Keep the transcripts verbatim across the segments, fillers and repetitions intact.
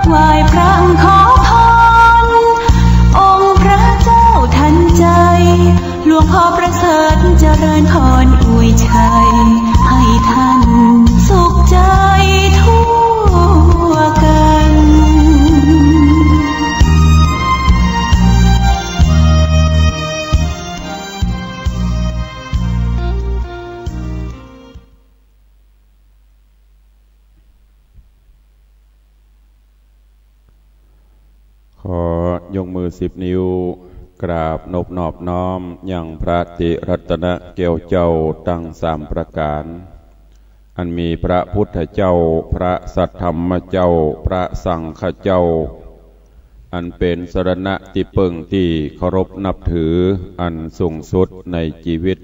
ไหว้พระขอพร องค์พระเจ้าทันใจ หลวงพ่อประเสริฐเจริญพรอวยชัย ให้ท่านสุขใจทั่วกัน ขอยกมือสิบนิ้ว กราบนบนอบน้อมยังพระติรัตนแก้วเจ้าตังสามประก๋าน อันมีพระพุทธเจ้า พระสัทธรรมเจ้า พระสังฆเจ้า อันเป๋นสรณะตี้เปิ้งตี้เคารพนับถืออันสูงสุดในจีวิต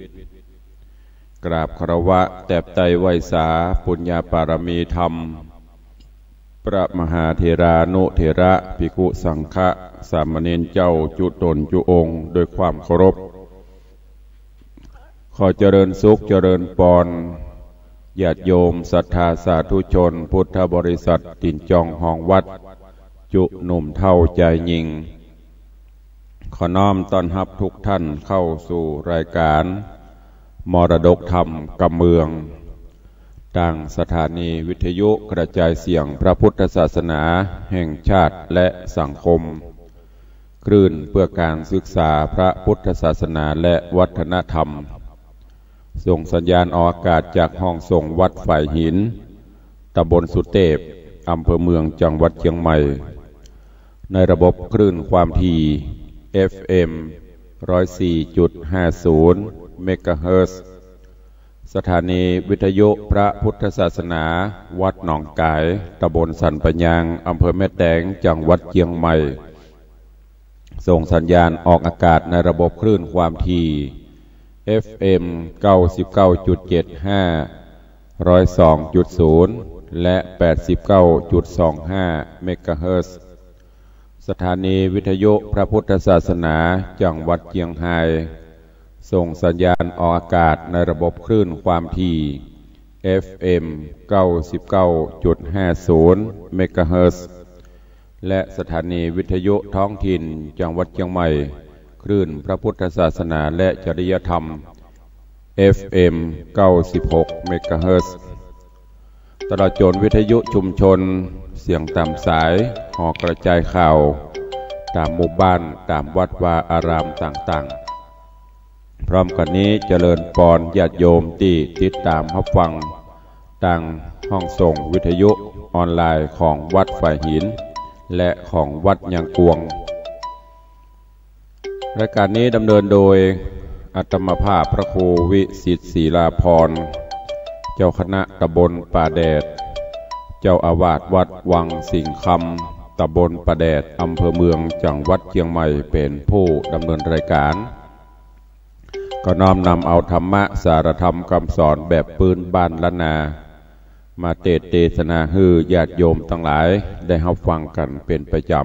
กราบคารวะแตบไต้ไหว้สาปุญญาปารมีธรรม พระมหาเถรานุเถระ ภิกขุสังฆะ สามเณรเจ้าจุ๊ต๋นจุ๊องค์ด้วยความเคารพ ขอเจริญสุขเจริญปอน ญาติโยมศรัทธาสาธุชนพุทธบริษัทตี๋นจองฮองวัด จุ๊หนุ่มเฒ่าจายญิง ขอน้อมต้อนฮับทุกท่านเข้าสู่รายการมรดกธรรมกำเมือง ตางสถานีวิทยุกระจายเสียงพระพุทธศาสนาแห่งชาติและสังคม คลื่นเพื่อการศึกษาพระพุทธศาสนาและวัฒนธรรม ส่งสัญญาณออกอากาศจากห้องส่งวัดฝายหิน ตำบลสุเตพ อำเภอเมือง จังหวัดเจียงใหม่ ในระบบคลื่นความถี่ เอฟเอ็ม ร้อยสี่จุดห้าศูนย์ เมกะเฮิรตซ์ สถานีวิทยุพระพุทธศาสนา วัดหนองก๋าย ตำบลสันป่ายาง อำเภอแม่แตง จังหวัดเจียงใหม่ ส่งสัญญาณออกอากาศในระบบคลื่นความถี่ เอฟเอ็ม เก้าสิบเก้าจุดเจ็ดห้า ร้อยสองจุดศูนย์ และ แปดสิบเก้าจุดสองห้า เมกะเฮิรตซ์ สถานีวิทยุพระพุทธศาสนาจังหวัดเจียงฮาย ส่งสัญญาณออกอากาศในระบบคลื่นความถี่ เอฟเอ็ม เก้าสิบเก้าจุดห้าศูนย์ เมกะเฮิรตซ์ และสถานีวิทยุท้องถิ่นจังหวัดเจียงใหม่ คลื่นพระพุทธศาสนาและจริยธรรม เอฟเอ็ม เก้าสิบหก เมกะเฮิรตซ์ ตลอดจ๋นวิทยุชุมชน เสียงต๋ามสาย หอกระจายข่าว ต๋ามหมู่บ้าน ต๋ามวัดวาอารามต่างๆ พร้อมกั๋นนี้เจริญปอนญาติโยมตี้ติดต๋ามฮับฟัง ตางห้องส่งวิทยุออนไลน์ของวัดฝายหิน และของวัดยางกวง รายการนี้ดำเนินโดยอาตมาภาพพระครูวิสิทธิ์ ศิลาภรณ์ เจ้าคณะตำบลป่าแดด เจ้าอาวาสวัดวังสิงห์คำ ตำบลป่าแดด อำเภอเมือง จังหวัดเจียงใหม่ เป๋นผู้ดำเนินรายการ ก็น้อมนำเอาธรรมะสารธรรมกำสอนแบบปื้นบ้านล้านนา มาเตสน์เตสนาหื้อญาติโยมตังหลายได้ฮับฟังกั๋นเป๋นประจ๋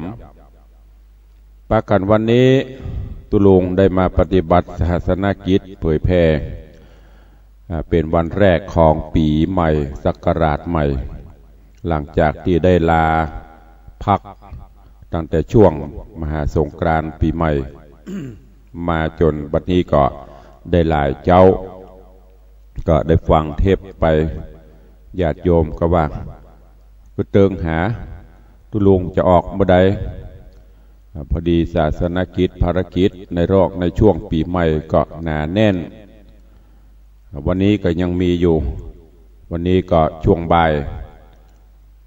ำ ปะกั๋นวันนี้ตุ๊ลุงได้มาปฏิบัติศาสนกิจเผยแผ่ อ่า เป๋นวันแรกของปี๋ใหม่ศักราชใหม่ หลังจากตี้ได้ลาพักตั้งแต่ช่วงมหาสงกรานต์ปี๋ใหม่ มาจ๋นบัดนี้ก็ได้หลายเจ๊า ก็ได้ฟังเทปไป ญาติโยมก็ว่า ก็เติงหาตุ๊ลุงจะออกเมื่อใด อ่า พอดีศาสนกิจภารกิจในรอบในช่วงปี๋ใหม่ก็หนาแน่น วันนี้ก็ยังมีอยู่ วันนี้ก็ช่วงบ่าย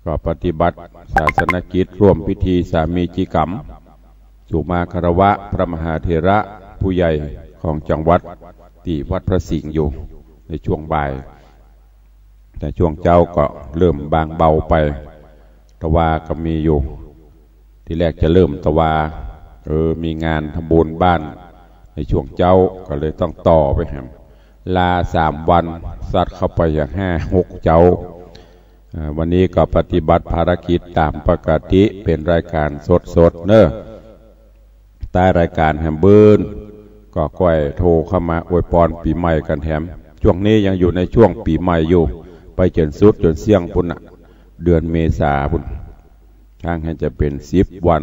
ก็ปฏิบัติศาสนกิจร่วมพิธีสามีจิกรรม สู่มาคารวะพระมหาเถระผู้ใหญ่ของจังหวัดตี้วัดพระสิงห์อยู่ในช่วงบ่าย แต่ช่วงเจ๊าก็เริ่มบางเบาไป ตะวาก็มีอยู่ ทีแรกจะเริ่มตะวา เออ มีงานทำบุญบ้านในช่วงเจ๊า ก็เลยต้องต่อไปแหม ลาสามวัน ซัดเข้าไปอย่างห้าหกเจ๊า อ่า วันนี้ก็ปฏิบัติภารกิจต๋ามปกติ เป๋นรายการสดๆ เนาะ ใต้รายการแหมเปิ้นก็ก้อยโทรเข้ามาอวยปอนปี๋ใหม่กั๋นแถม ช่วงนี้ยังอยู่ในช่วงปี๋ใหม่อยู่ ไปจ๋นสุดจ๋นเสี้ยงปู้นน่ะ เดือนเมษาปู้น ครั้งแหจะเป๋นสิบวัน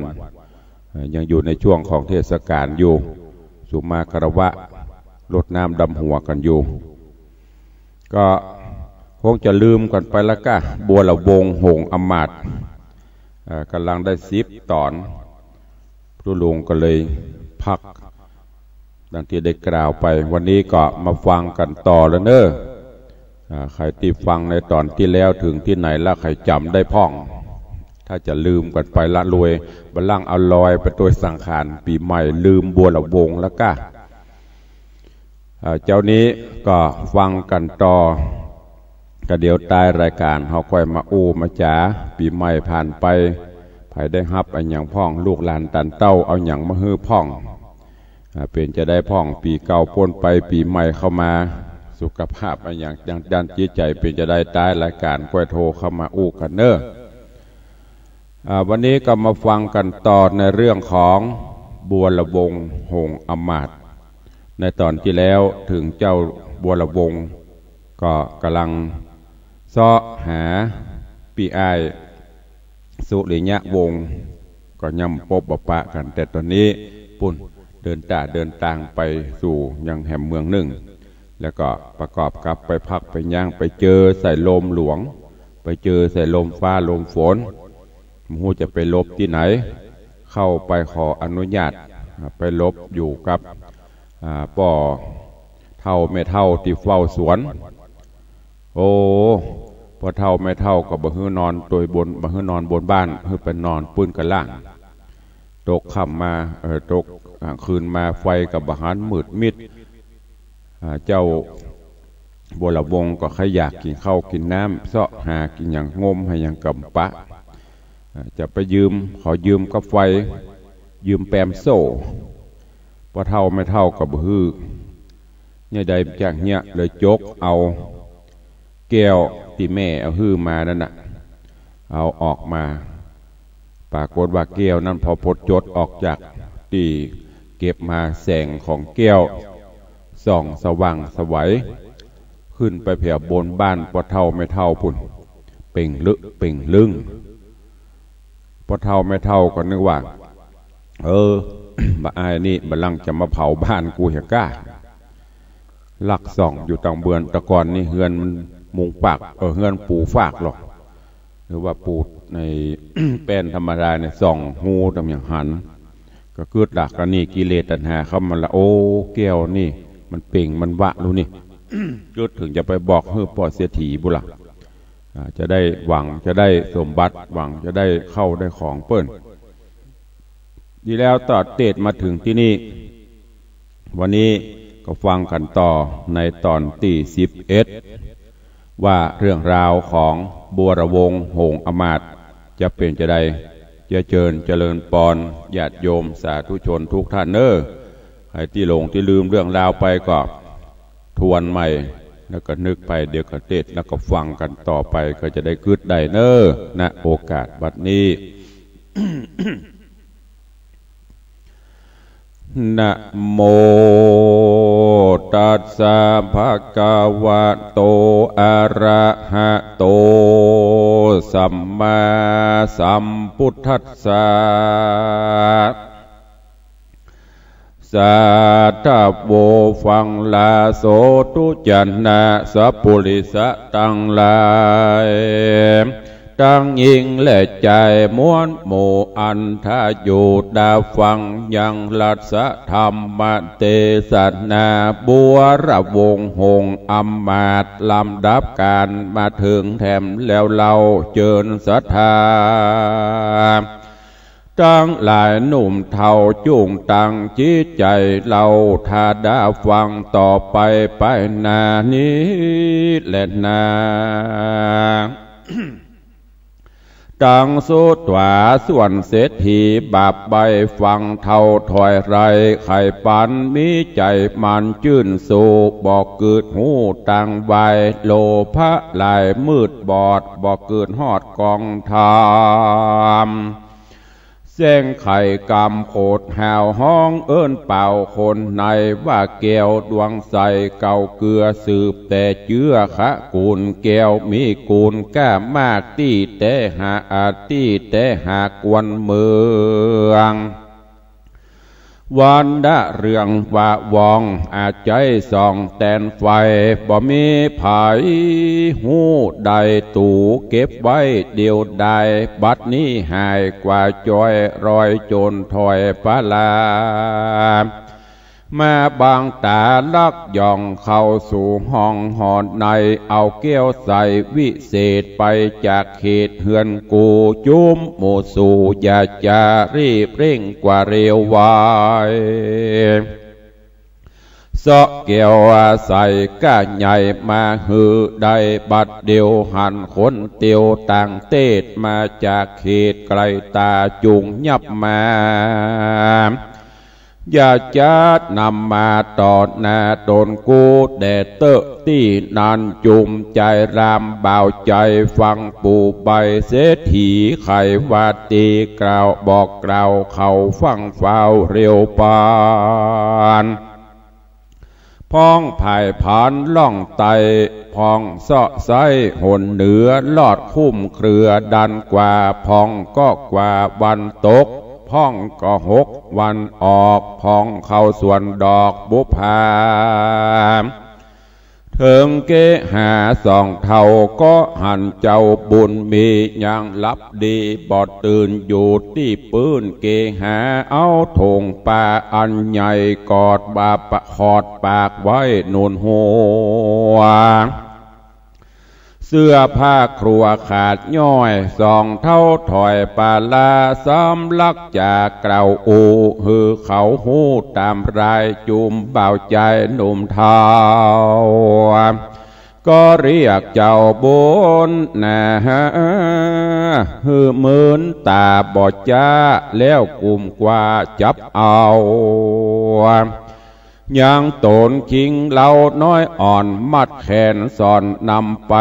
เอ่อ ยังอยู่ในช่วงของเทศกาลอยู่ สุมาคารวะ รดน้ำดำหัวกั๋นอยู่ ก็คงจะลืมกั๋นไปแล้วก้า บัวละวง หงส์อำมาตย์ เอ่อ ก่ำลังได้สิบต๋อน ตุ๊ลุงก็เลยพัก ดังตี้ได้กล่าวไป วันนี้ก็มาฟังกั๋นต่อแล้วเน่อ อ่า ใผตี้ฟังในต๋อนตี้แล้วเถิงตี้ไหนแล้ว ใผจ๋ำได้พ่อง ถ้าจะลืมกั๋นไปละลวย บ่าล่างเอาลอยไปตวยสังขารปี๋ใหม่ ลืมบัวละวงแล้วก้า อ่า เจ๊านี้ก็ฟังกั๋นต่อ ก็เดี๋ยวต๊ายรายก๋านเฮาก้อยมาอู้มาจ๋า ปี๋ใหม่ผ่านไป ใผได้ฮับอะหยังพ่อง ลูกหลานตันเต้าเอาหยังมาหื้อพ่อง อ่า เป๋นจาใดพ่อง ปี๋เก่าป๊นไป ปี๋ใหม่เข้ามา สุขภาพอะหยัง ด้านจิตใจ๋เป๋นจาใด ต๊ายรายก๋านก้อยโทรเข้ามาอู้กั๋นเน่อ อ่า วันนี้ก็มาฟังกั๋นต่อในเรื่องของบัวละวง หงส์อำมาตย์ ในต๋อนตี้แล้วเถิงเจ้าบัวละวง ก็ก่ำลังเซาะหาปี้อ้ายสุริยะวงศ์ ก็ยังบ่ปบบ่ปะกั๋น แต่ต๋อนนี้ปุ้นเดินต้าเดินตางไปสู่ยังแหมเมืองนึ่ง แล้วก็ประกอบกับไปพักไปย้าง ไปเจอใส่ลมหลวง ไปเจอใส่ลมฟ้าลมฝน บ่ฮู้จะไปหลบตี้ไหน เข้าไปขออนุญาต อ่า ไปหลบอยู่กับ อ่า ป้อเฒ่าแม่เฒ่าตี้เฝ้าสวน โอ้ ป้อเฒ่าแม่เฒ่าก็บ่หื้อนอนตวยบน บ่หื้อนอนบนบ้าน หื้อไปนอนปื้นก้าล่าง ตกค่ำมา เอ่อ ตก อ่า คืนมาไฟก็บ่หัน มืดมิด อ่า เจ้าบัวละวงก็ใค่อยากกิ๋นข้าวกิ๋นน้ำ เซาะหากิ๋นหยัง งมหาหยังก็บ่ปะ อ่า จะไปยืม ขอยืมกับไฟ ยืมแปมโซ่ ป้อเฒ่าแม่เฒ่าก็บ่หื้อ เยียะใดจากเยียะเลยจกเอาแก้วตี้แม่เอาหื้อมานั้นน่ะ เอาออกมา ปรากฏว่าแก้วนั้นพอปลดจดออกจากตี้เก็บมา แสงของแก้วส่องสว่างไสว ขึ้นไปแผวบนบ้านป้อเฒ่าแม่เฒ่าปุ้น เป่งลึกเป่งลึง ป้อเฒ่าแม่เฒ่าก็นึกว่า เออ บ่าอ้ายนี่บ่าล่างจะมาเผาบ้านกูเหียก้า ลักส่องอยู่ตางเบือน แต่ก่อนนี่เฮือนมันมุงปาก เออ เฮือนปูฟากหรอก หรือว่าปูในแป้นธรรมดาเนี่ย ส่องฮูตางอย่างหัน ก็กึ๊ดละ ก็หนีกิเลสตัณหาเข้ามาละ โอ้ แก้วนี่มันเป่งมันวะลูกนี่ กึ๊ดเถิงจะไปบอกหื้อป้อเศรษฐีบุล่ะ อ่า จะได้หวังจะได้สมบัติ หวังจะได้เข้าได้ของเปิ้น ดีแล้วตอดเตศน์มาเถิงตี้นี่ วันนี้ก็ฟังกั๋นต่อในต๋อนตี้สิบเอ็ด ว่าเรื่องราวของบัวละวง หงส์อำมาตย์ จะเป๋นจาใด จะเจิญเจริญปอน ญาติโยมสาธุชนทุกท่านเน่อ ใผตี้หลงตี้ลืมเรื่องราวไปก็ ทวนใหม่ แล้วก็นึกไป เดี๋ยวก็เตศน์ แล้วก็ฟังกั๋นต่อไป ก็จะได้กึ๊ดได้เน่อ ณ โอกาสบัดนี้ นะโมตัสสะ ภะคะวะโต อะระหะโต สัมมาสัมพุทธัสสะ สาธะโว ฟังลาโส ทุจนะสัปปุริสะตังหลาย ตังญิงและจาย มวลหมู่อันทะอยู่ตาฟังยังรัสธรรมเตสนา บัวละวง หงส์อำมาตย์ ลำดับก๋านมาเถิงแถมแล้วเล่า เจิญศรัทธา ตังหลายหนุ่มเฒ่าจุ่งตังจิตใจ๋เล่า ถ้าดาฟังต่อไปไปหน้านี้แลนา ตังสุตวา ส่วนเศรษฐีบาปใบ้ ฟังเฒ่าถ้อยไร้ ใค่ปันมีใจ๋มันจื้นสู้ บ่เกิดฮู้ตังวาย โลภะหลายมืดบอด บ่เกิดฮอดกองธรรม แจ้งไขกำโขดหาวฮ้องเอิ้นเป่าคนใน ว่าแก้วดวงใสเก่าเกือ สืบแต่เจื้อขะกู๋นแก้ว มีกู๋นก้ามาก ตี้แต่หาอาตี้แต่หากวนเมือง วันณะเรืองวะวอง อาใจ๊ส่องแตนไฟ บ่มีใผฮู้ได้ ตั๋วเก็บไว้เดียวดาย บัดนี้หายกว่าจ้อย รอยโจรถอยปะลา มาบังต๋าลักย่องเข้าสู่ห้องหอใน เอาแก้วใสวิเศษไปจากเขตเฮือนกู จุมหมู่สู่อย่าจะรีบเร่งกว่าเร็วไว เซาะแก้วใสก้าใหญ่มาหื้อได้บัดเดียว หันคนเตียวต่างเตศมาจากเขตไกลต๋า จุ่งยับมา อย่าจะนำมาต่อหน้าต๋นกูแด่เต๊อะ ตี้นั้นจุ่มใจ๋รำบ่าวใจ๋ฟังปู่ใบเศรษฐี ไขว่าตี้กล่าวบอกกล่าวเขาฟังฟ้าวเร็วปาน พ่องผายผานล่องใต้ พ่องเซาะไส้หนเหนือ ลอดคุ้มเครือดันกว่า พ่องก็กว่าวันตก พ่องก็หกวันออก พ่องเข้าสวนดอกบุพผา เถิงเกหาสองเฒ่าก็หันเจ้าบุญมี ยังหลับดีบ่ตื่น อยู่ตี้ปื้นเกหา เอาโถงป่าอันใหญ่ กอดบาปะขอดปากไว้หนุนหัว เสื้อผ้าครัวขาดย่อย สองเฒ่าถอยปาลา สำลักจะกล่าวอู้ หื้อเขาฮู้ต๋ามราย จุ่มบ่าวใจ๋หนุ่มเฒ่า ก็เรียกเจ้าบุญนา หื้อมืนต๋าบ่จ๊า แล้วกุมกว่าจับเอา ยังต๋นคิงเหล้าน้อยอ่อน มัดแขนสอนนำไป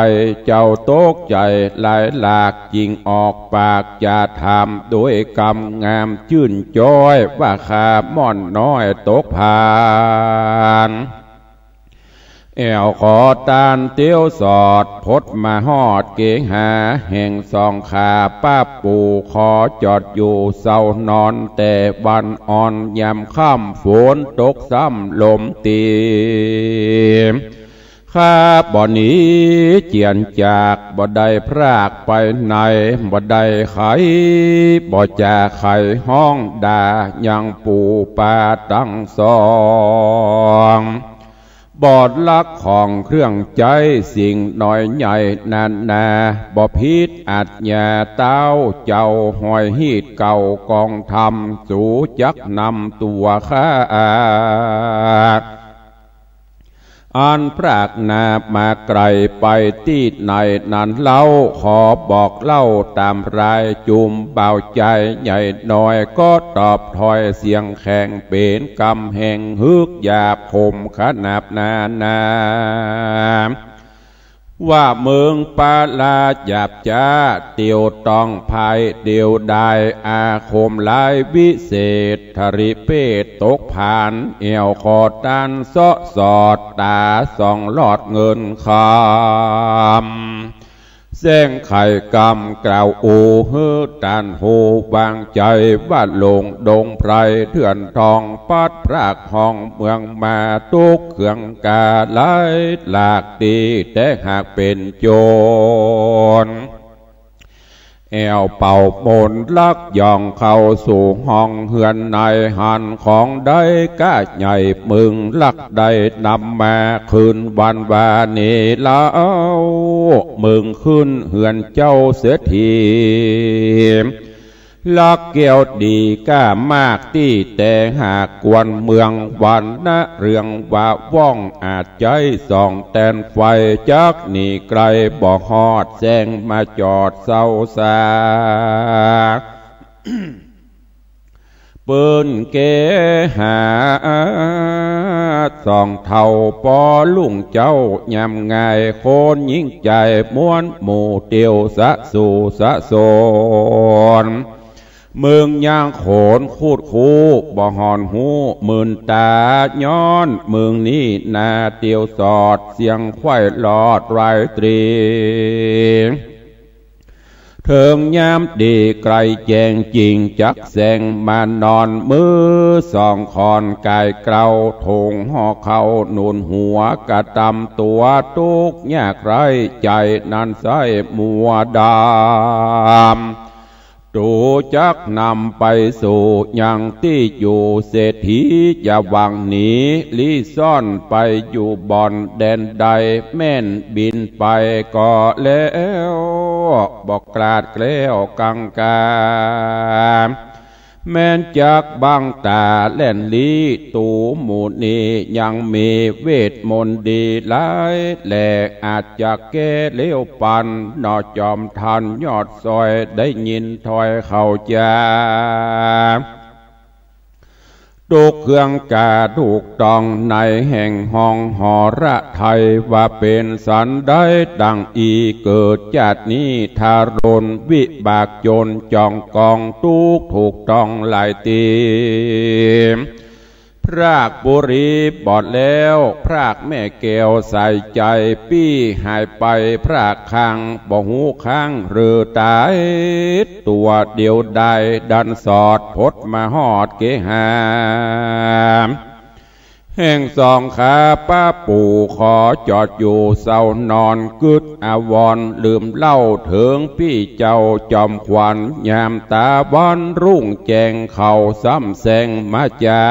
เจ้าตกใจ๋หลายหลาก จึงออกปากจะถาม ด้วยกำงามจื้นจ้อย ว่าข้าม่อนน้อยตกผาน แอ่วขอตานเตียวสอด พดมาฮอดเกหา แห่งสองข้าป้าปู่ ขอจอดอยู่เซานอน แต่วันอ่อนยามค่ำ ฝนตกซ้ำลมตี ข้าบ่หนีเจียนจาก บ่ได้พรากไปไหน บ่ได้ไข บ่จะไขฮ้องด่า ยังปู่ป้าตังสอง บ่ลักของเครื่องใจ๊สิ่งน้อยใหญ่นานา บ่ผิดอาจญาเต้า เจ้าห้อยฮีตเก่ากองธรรม สูจักนำตั๋วข้า อันพรากหน้ามาไกลไปตี้ไหนนั้นเล่า ขอบอกเล่าต๋ามราย จุ่มบ่าวใจ๋ใหญ่น้อย ก็ตอบถ้อยเสียงแข็ง เป๋นกำแหงฮึกหยาบคมขนาบนานา ว่าเมืองปาลาหยาบจ๊า เตียวต้องภายเดียวดาย อาคมลายวิเศษ ทริเปศตกผาน แอ่วขอตานเซาะสอด ต๋าส่องลอดเงินคำ แจ้งไขกำกล่าวอู้ หื้อตานฮู้วางใจ๋ ว่าหลงดงไพรเถื่อนทอง ปัดพรากห้องเมืองมา ตกเครื่องกาหลายหลาก ตี้แต่หากเป๋นโจร แอ่วเป่ามนต์ลักย่องเข้าสู่ห้องเฮือนใน หันของได้ก้าใหญ่ มึงลักได้นำมา คืนวันวานี้เล่า มึงขึ้นเฮือนเจ้าเศรษฐี ลักแก้วดีก้ามาก ตี้แต่หากกวนเมือง วันณะเรืองวะว่อง อาจใจ๊ส่องแตนไฟ จักหนีไกลบ่ฮอด แจ้งมาจอดเซาสา ปื้นเกหาสองเฒ่าปอลุงเจ้ายามง่าย คนหญิงใจ๋ม้วนหมู่เตียวสะสู่สะสน เมืองยางโขนคูดคู้บ่ห่อนฮู้มื่นต๋า ย้อนเมืองนี้นาเตียวสอด เสียงควายลอดรายตรี เถิงยามดีไกลแจ้งจิ่งจักแสงมานอน มือสองขอนก๋ายเกลา ถุงห่อข้าวหนุนหัว กระตำตั๋วตุ๊กข์ยากไร้ ใจ๋นั้นใส้มัวดำ ตูจักนำไปสู่ยังตี้อยู่ เศรษฐีอย่าหวังหนีลี้ซ่อน ไปอยู่บ่อนแดนใด แม่นบินไปก็แล้ว บ่กลาดแคล้วกังขา แม้นจักบังต๋าแล่นลี้ ตูหมู่นี้ยังมีเวทมนต์ดีหลายแล อาจจะแก้เลี้ยวปัน หนอจอมท่านยอดซอย ได้ยินถ้อยเขาจา ตุ๊กข์เคืองกาถูกต้องในแห่งห้องหอระไทย ว่าเป๋นสันใดดั่งอี้ เกิดจาตินี้ทารุณ วิบากจนจ่องกอง ตุ๊กข์ถูกต้องหลายตี้ พรากบุรีบอดแล้ว พรากแม่แก้วใสใจ๋ ปี้หายไปพรากข้าง บ่ฮู้ข้างหรือต๋าย ตั๋วเดียวดายดันสอด พดมาฮอดเกหา แห่งสองข้าป้าปู่ ขอจอดอยู่เซานอน กึ๊ดอาวรณ์ลืมเล่า เถิงปี้เจ้าจอมขวัญ ยามต๋าวันรุ่งแจ้ง เขาซ้ำแสงมาจา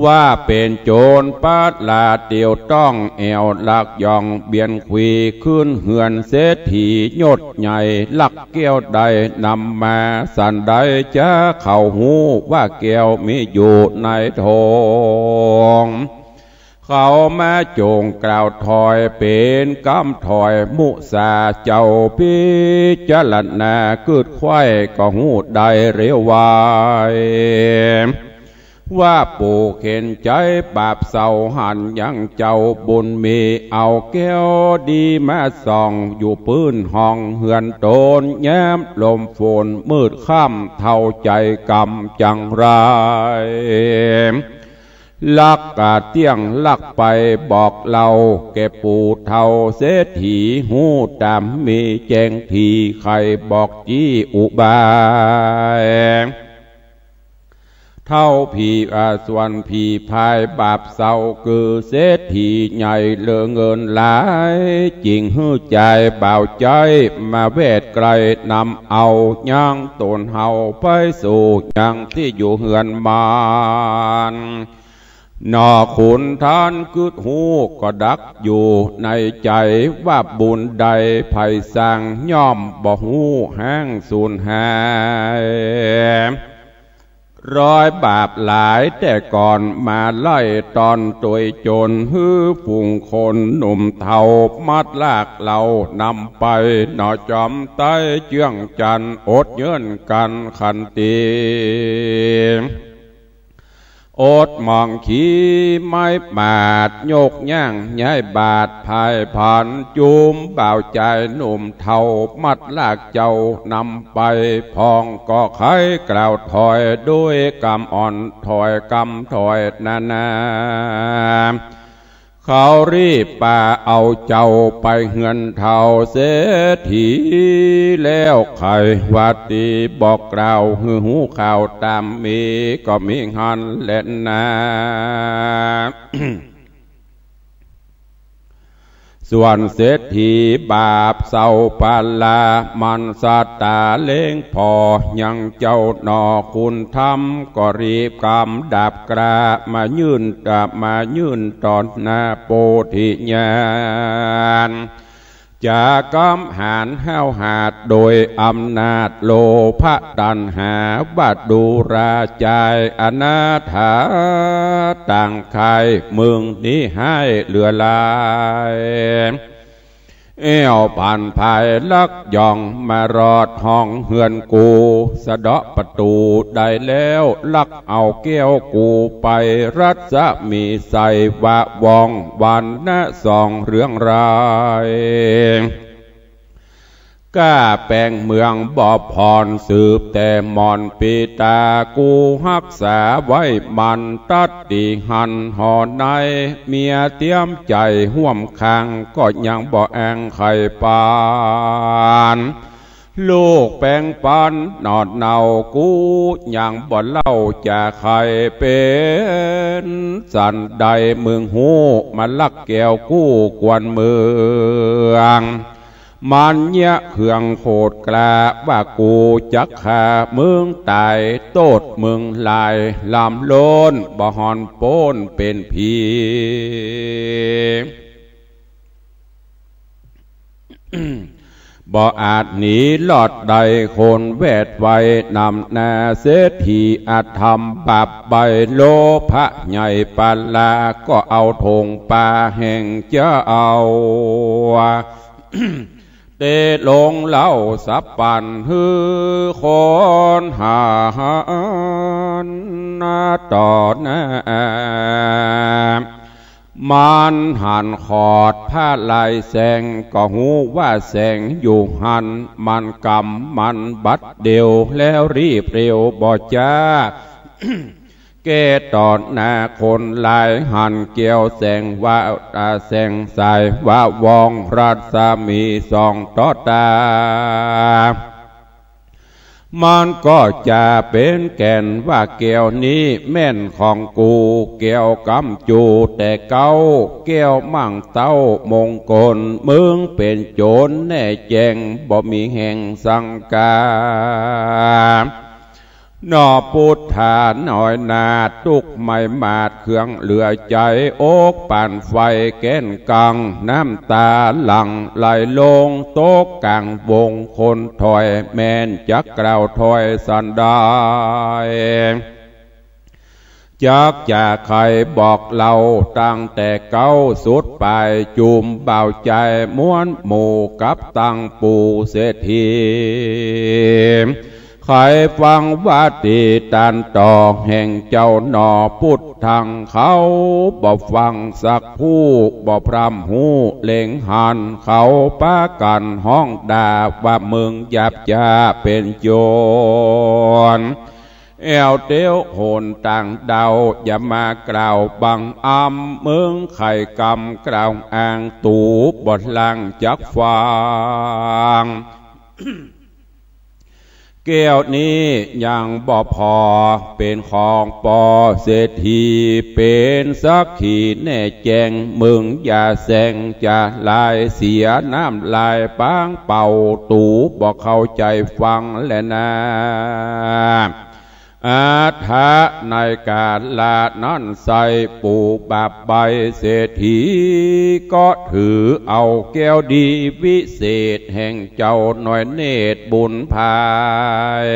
ว่าเป๋นโจรปาดลาเตียวต้อง แอ่วลักย่องเบียนขวี ขึ้นเฮือนเศรษฐียศใหญ่ ลักแก้วได้นำมา สันใดจะเขาฮู้ ว่าแก้วมีอยู่ในถง เขามาจงกล่าวถ้อย เป๋นกำถ้อยมุสา เจ้าพิจารณากึ๊ดไขว้ ก็ฮู้ได้เร็วไว ว่าปู่เข็ญใจ๋บาปเศร้า หันยังเจ้าบุญมี เอาแก้วดีมาส่อง อยู่ปื้นห้องเฮือนต๋น ยามลมฝนมืดค่ำ เฒ่าใจ๋กำจังไร ลักกะเตี้ยงลักไปบอกเล่า แก่ปู่เฒ่าเศรษฐีฮู้ต๋ามมีแจ้งที ใค่บอกจี้อุบาย เฒ่าผี อ่า ส่วนผีพายบาปเศร้า คือเศรษฐีใหญ่เหลือเงินหลาย จิ่งหื้อจ่ายบ่าวใจ๊ มาแวดใกล้นำเอา ยังต๋นเฮาไปสู่ยังตี้อยู่เฮือนมาน หนอขุนท่านกึ๊ดฮู้ก็ดักอยู่ในใจ๋ ว่าบุญใดใผสร้างย่อมบ่ฮู้ห้างสูญหาย ร้อยบาปหลายแต่ก่อนมาไล่ต๋อนตวยจน หื้อฝูงคนหนุ่มเฒ่ามัดลากเหล่านำไป หนอจอมไต้เจื้องจันทน์อดเยื่อนกั๋นขันตี อดหมองขี้ไม้บาด ยกย่างย้ายบาด พายผันจุมบ่าวจายหนุ่มเฒ่า มัดลากเจ้านำไป พ่องก็ใค่กล่าวถ้อย ด้วยกำอ่อนถ้อยกำถ้อยนานา เขารีบปาเอาเจ้าไปเฮือนเฒ่าเศรษฐี แล้วใค่ว่าตี้บอกกล่าว หื้อฮู้ข่าวต๋ามมี ก็มีหั้นแลนา ส่วนเศรษฐีบาปเศร้าปาลา มันสตาเล็งผ่อยังเจ้าหนอขุนธรรม ก็รีบกำดาบกล้ามายื่น อ่า มายื่นต่อหน้าโพธิญาณ จะกำหารห้าวหาญโดยอำนาจโลภะตัณหา ว่าดูราจายอนาถา ต่างใค่เมืองนี้ห้ายเหลือหลาย แอ่วผันผายลักย่องมารอดห้องเฮือนกู สะเดาะประตู๋ได้แล้ว ลักเอาแก้วกูไป รัศมีใสวะว่อง วรรณะส่องเรืองราย ก้าแป๋งเมืองบ่ผ่อน สืบแต่หม่อนปี๋ตา กูฮักษาไว้หมั้น ตั๊ดตี้หั้นห่อใน เมียเตียมใจ๋ฮ่วมข้าง ก็ยังบ่แอ่งใค่ปาน ลูกแป๋งปันหนอดเนา กูยังบ่เล่าจะใค่เป๋นสันใด มึงฮู้มาลักแก้วกู้กวนเมือง มันเยียะเคืองโขดกล้า ว่ากูจักฆ่ามึงต๋าย โต้ษมึงหลาย ลำโลน บ่ห่อนป๊นเป๋นผี บ่อาจหนีรอดได้ คนแวดไว้นำหน้า เศรษฐีอธรรมบาปใบ้ โลภะใหญ่ปาลา ก็เอาถงปาแห่งเจ้า เตะลงเล่าสับปัน หื้อคนหันต่อหน้า มันหันขอดผ้าลายแสง ก็ฮู้ว่าแสงอยู่หั้น มันกำมันบัดเดียว แล้วรีบเร็วบ่จ๊า แก้ต่อหน้าคนหลาย หันแก้วแสงว่า อ่า แสงสายว่าวอง รัศมีส่องต่อต๋า มันก็จะเป๋นแก่นว่า แก้วนี้แม่นของกู แก้วกำจู๋แต่เก๊า แก้วมั่งเต้ามงคล มึงเป๋นโจ๋รแน่แจ้ง บ่มีแห่งสังกา หนอปุทธาน้อยนา ตุ๊กข์ไหม้หมาดเคืองเหลือใจ๋ อกปานไฟแก๊นกัง น้ำต๋าหลั่งไหลลง ตกก๋างวงคนถอย แม่นจักกล่าวถ้อยสันใด จักจะใค่บอกเล่าตั้งแต่เก๊าสุดป๋าย จุมบ่าวใจ๋ม้วนหมู่กับตังปู่เศรษฐี ใค่ฟังว่าตี้ตันต่อแห่งเจ้าหนอ ปุทธังเขาบ่ฟังสักผู้ บ่พร่ำฮู้เล็งหัน เขาปากั๋นฮ้องด่าว่า มึงหยาบจ๊าเป๋นโจ๋ร แอ่วเตียวหนต่างดาว อย่ามากล่าวบังอำ มึงใค่กำกล่าวอ้าง ตู๋บ่ล่างจักฟัง แก้วนี้ยังบ่ผ่อ เป๋นของป้อเศรษฐี เป๋นสักขีแน่แจ้ง มึงอย่าแสงจะลาย เสียน้ำลายปางเป่า ตู๋บ่เข้าใจ๋ฟังแลนา อัฏฐะในกาละนั้นไส้ ปู่บาปใบ้เศรษฐี ก็ถือเอาแก้วดีวิเศษ แห่งเจ้าน้อยเนตรบุญภาย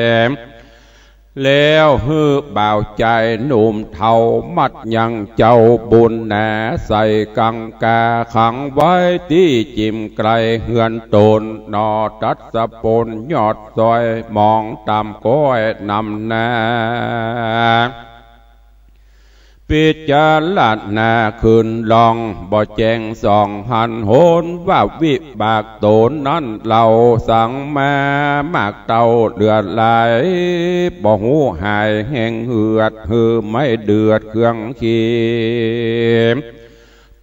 แล้วหื้อบ่าวใจ๋หนุ่มเฒ่า มัดยังเจ้าบุญหนา ใส่กังก๋าขังไว้ตี้จิ่มไกลเฮือนต๋น หนอตัดสะปนยอด ซอยมองต่ำก้อยนำหน้า พิจารณาขึ้นล่อง บ่แจ้งส่องหันหน ว่าวิบากต๋นนั้นเล่าสังมามากเต้าเหลือหลาย บ่ฮู้หายแห่งเหือด หื้อไม่เดือดเครื่องขี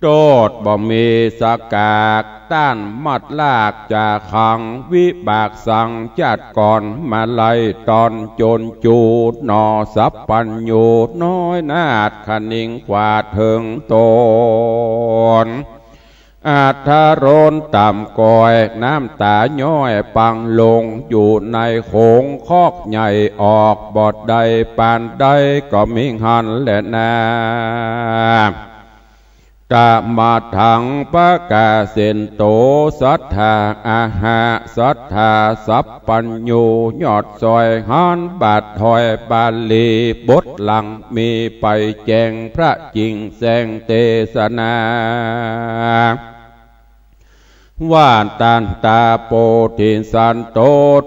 โต้ษบ่มีสกาก ต้านมัดลากจะขัง วิบากสังจัดก่อนมาไล่ต๋น จนจู๋หนอสัพพัญญูน้อยนาถ คะนิงขวาดเถิงต๋น อัธรสต่ำก้อย น้ำต๋าย้อยปังลง อยู่ในโขงคอกใหญ่ ออกบ่ได้ปานใด ก็มีหั้นแลนา ตะมะทัง ปะกาเสนโต สัตถา อะหะ สัตถา สัพพัญญู ยอดซอยหันบาทถอย บาลีบทหลัง มีไปแจ้งพระจิ่งแสงเตสนา ว่าตันตา โปธิสัตว์โต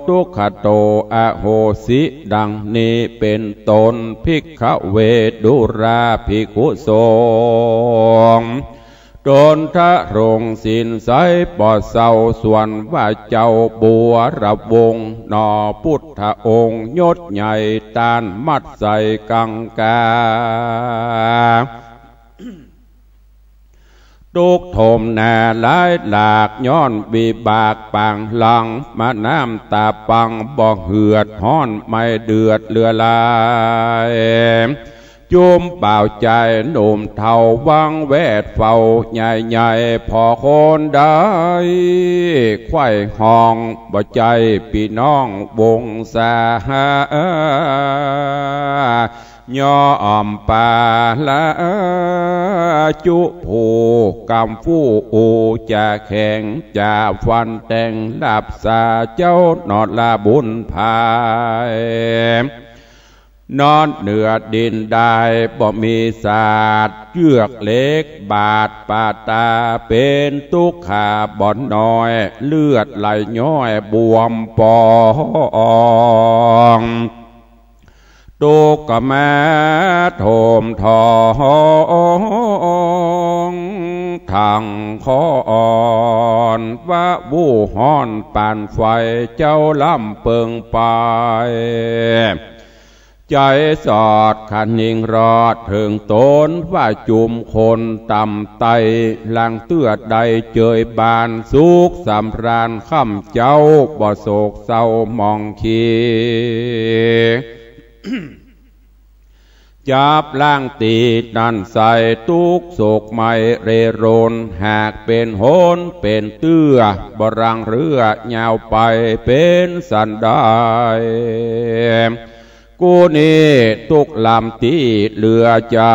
ทุกขโต อโหสิ ดังนี้เป๋นต้น ภิกขเว ดูราภิกขุสงฆ์ ต๋นทรงศีลใสบ่เศร้า ส่วนว่าเจ้าบัวระวงศ์ หน่อพุทธองค์ยศใหญ่ ต้านหมั่นใสกังขา ตุ๊กข์โถมหน้าหลายหลาก ย้อนวิบากปางหลัง มาน้ำต๋าปังบ่เหือด ฮ้อนไหม้เดือดเหลือหลาย จุมบ่าวจายหนุ่มเฒ่า วังแวดเฝ้าใหญ่ๆ ผ่อคนได้ ไขว่ฮ้องบ่ใจ้ปี้น้องวงศา ย่อมปาละจุผู้กำฟู่ จะแข็งจะฟันแต่ง ลาบสาเจ้าหน่อละบุญภาย นอนเหนือดินได้บ่มีสาด เจื้อกเหล็กบาดปาต๋า เป๋นตุ๊กขาบ่น้อย เลือดไหลย้อยบวมปอง ตุ๊กข์ก็มาโถมท้อง ทั้งคอน ว่าอู้ฮ้อนปานไฟ เจ้าลำเปิงไป ใจ๋สอดคะนิงรอด เถิงต๋นว่าจุมคนต่ำไต้ หลังเตื้อได้เจยบาน สุขสำราญค่ำเจ๊า บ่โศกเศร้าหมองขี้ จับล้างตี้นั้นใส่ ตุ๊กข์โศกไหม้เร่ร่อน หากเป๋นหนเป๋นเตื้อ บ่รังเรื้อยาวไป เป๋นสันใด กูนี้ตุ๊กข์ลำตี้เหลือใจ๋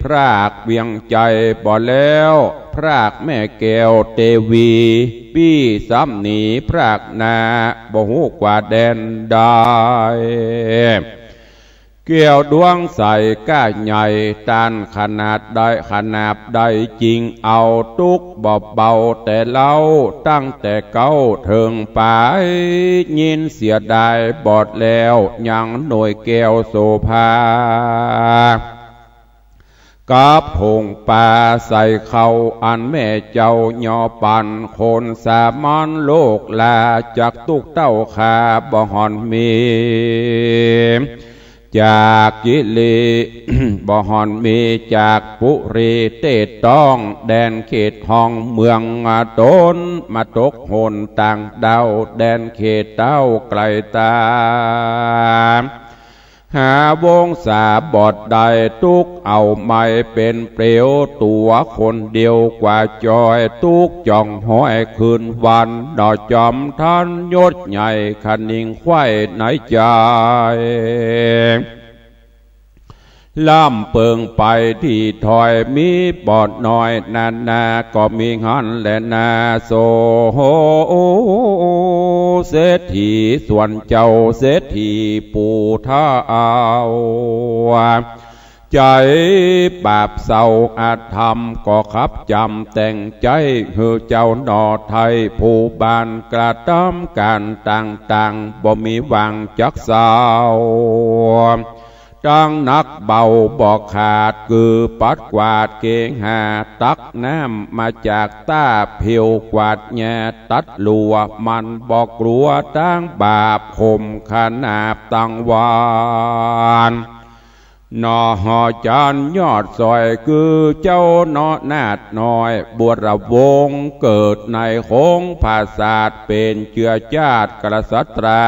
พรากเวียงใจ๋บ่แล้ว พรากแม่แก้วเตวี ปี้ซ้ำหนีพรากนา บ่ฮู้กว่าแดนใด แก้วดวงใสก้าใหญ่ ต้านขนาดใด ขนาบใดจริงเอา ตุ๊กข์บ่เบาแต่เล้า ตั้งแต่เก๊าเถิงป๋าย ยินเสียดายบอดแล้ว ยังหน่วยแก้วโสภา กับผงปาใส่เข้า อันแม่เจ้าย่อปัน คนสามัญโลกลา จักตุ๊กข์เต้าขาบ่ห่อนมี จากกิริ บ่ห่อนมี จากปุรีเตศต้อง แดนเขตห้องเมืองต๋น มาตกหนต่างด้าว แดนเขตเต้าไกลต๋า หาวงศาบ่ได้ ตุ๊กข์เอาไหม้เป๋นเปลว ตั๋วคนเดียวกว่าจ้อย ตุ๊กข์จ่องห้อยคืนวัน หน่อจอมทันยศใหญ่ คะนิงไขว้ในใจ๋ ลำเปิงไปตี้ถ้อย มีบ่น้อยนานา ก็มีหั้นแลนา โสเศรษฐีส่วนเจ้า เศรษฐีปู่ท้าว ใจ๋ปราบเศร้าอธรรม ก็ขับจ๋ำแต่งใจ๊ หื้อเจ้าหน่อไทยผู้บ้าน กระตำก๋านต่างๆ บ่มีว่างจักเศร้า ตังหนักเบาบ่ขาด คือปัดกวาดเกหา ตักน้ำมาจากต้า เผียวกวาดหญ้าตัดลัว มันบ่กลัวตังบาป ข่มขนาบตังวาน หน่อหอจานยอดสอย คือเจ้าหน่อนาดน้อย บัวระวงศ์ เกิดในโขงผาสาท เป๋นเจื้อจาติกษัตรา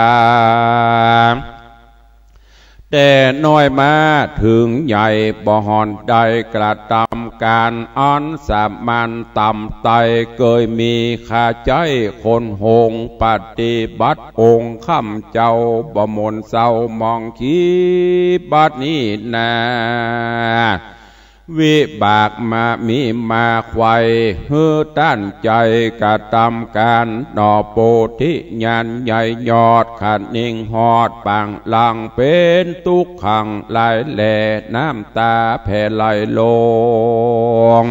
แต่น้อยมาเถิงใหญ่ บ่ห่อนได้กระตำก๋าน อันสามัญต่ำไต้ เกยมีข้าใจ๊คนหง ปฏิบัติองค์คำเจ้า บ่หม่นเศร้าหมองขี้ บัดนี้นา วิบากมามีมาไขว้ หื้อต้านใจ๋กระตำก๋าน หน่อโพธิญาณใหญ่ยอด คะนิงฮอดปางหลัง เป๋นตุ๊กขังหลายแล น้ำต๋าแผ่ไหลลง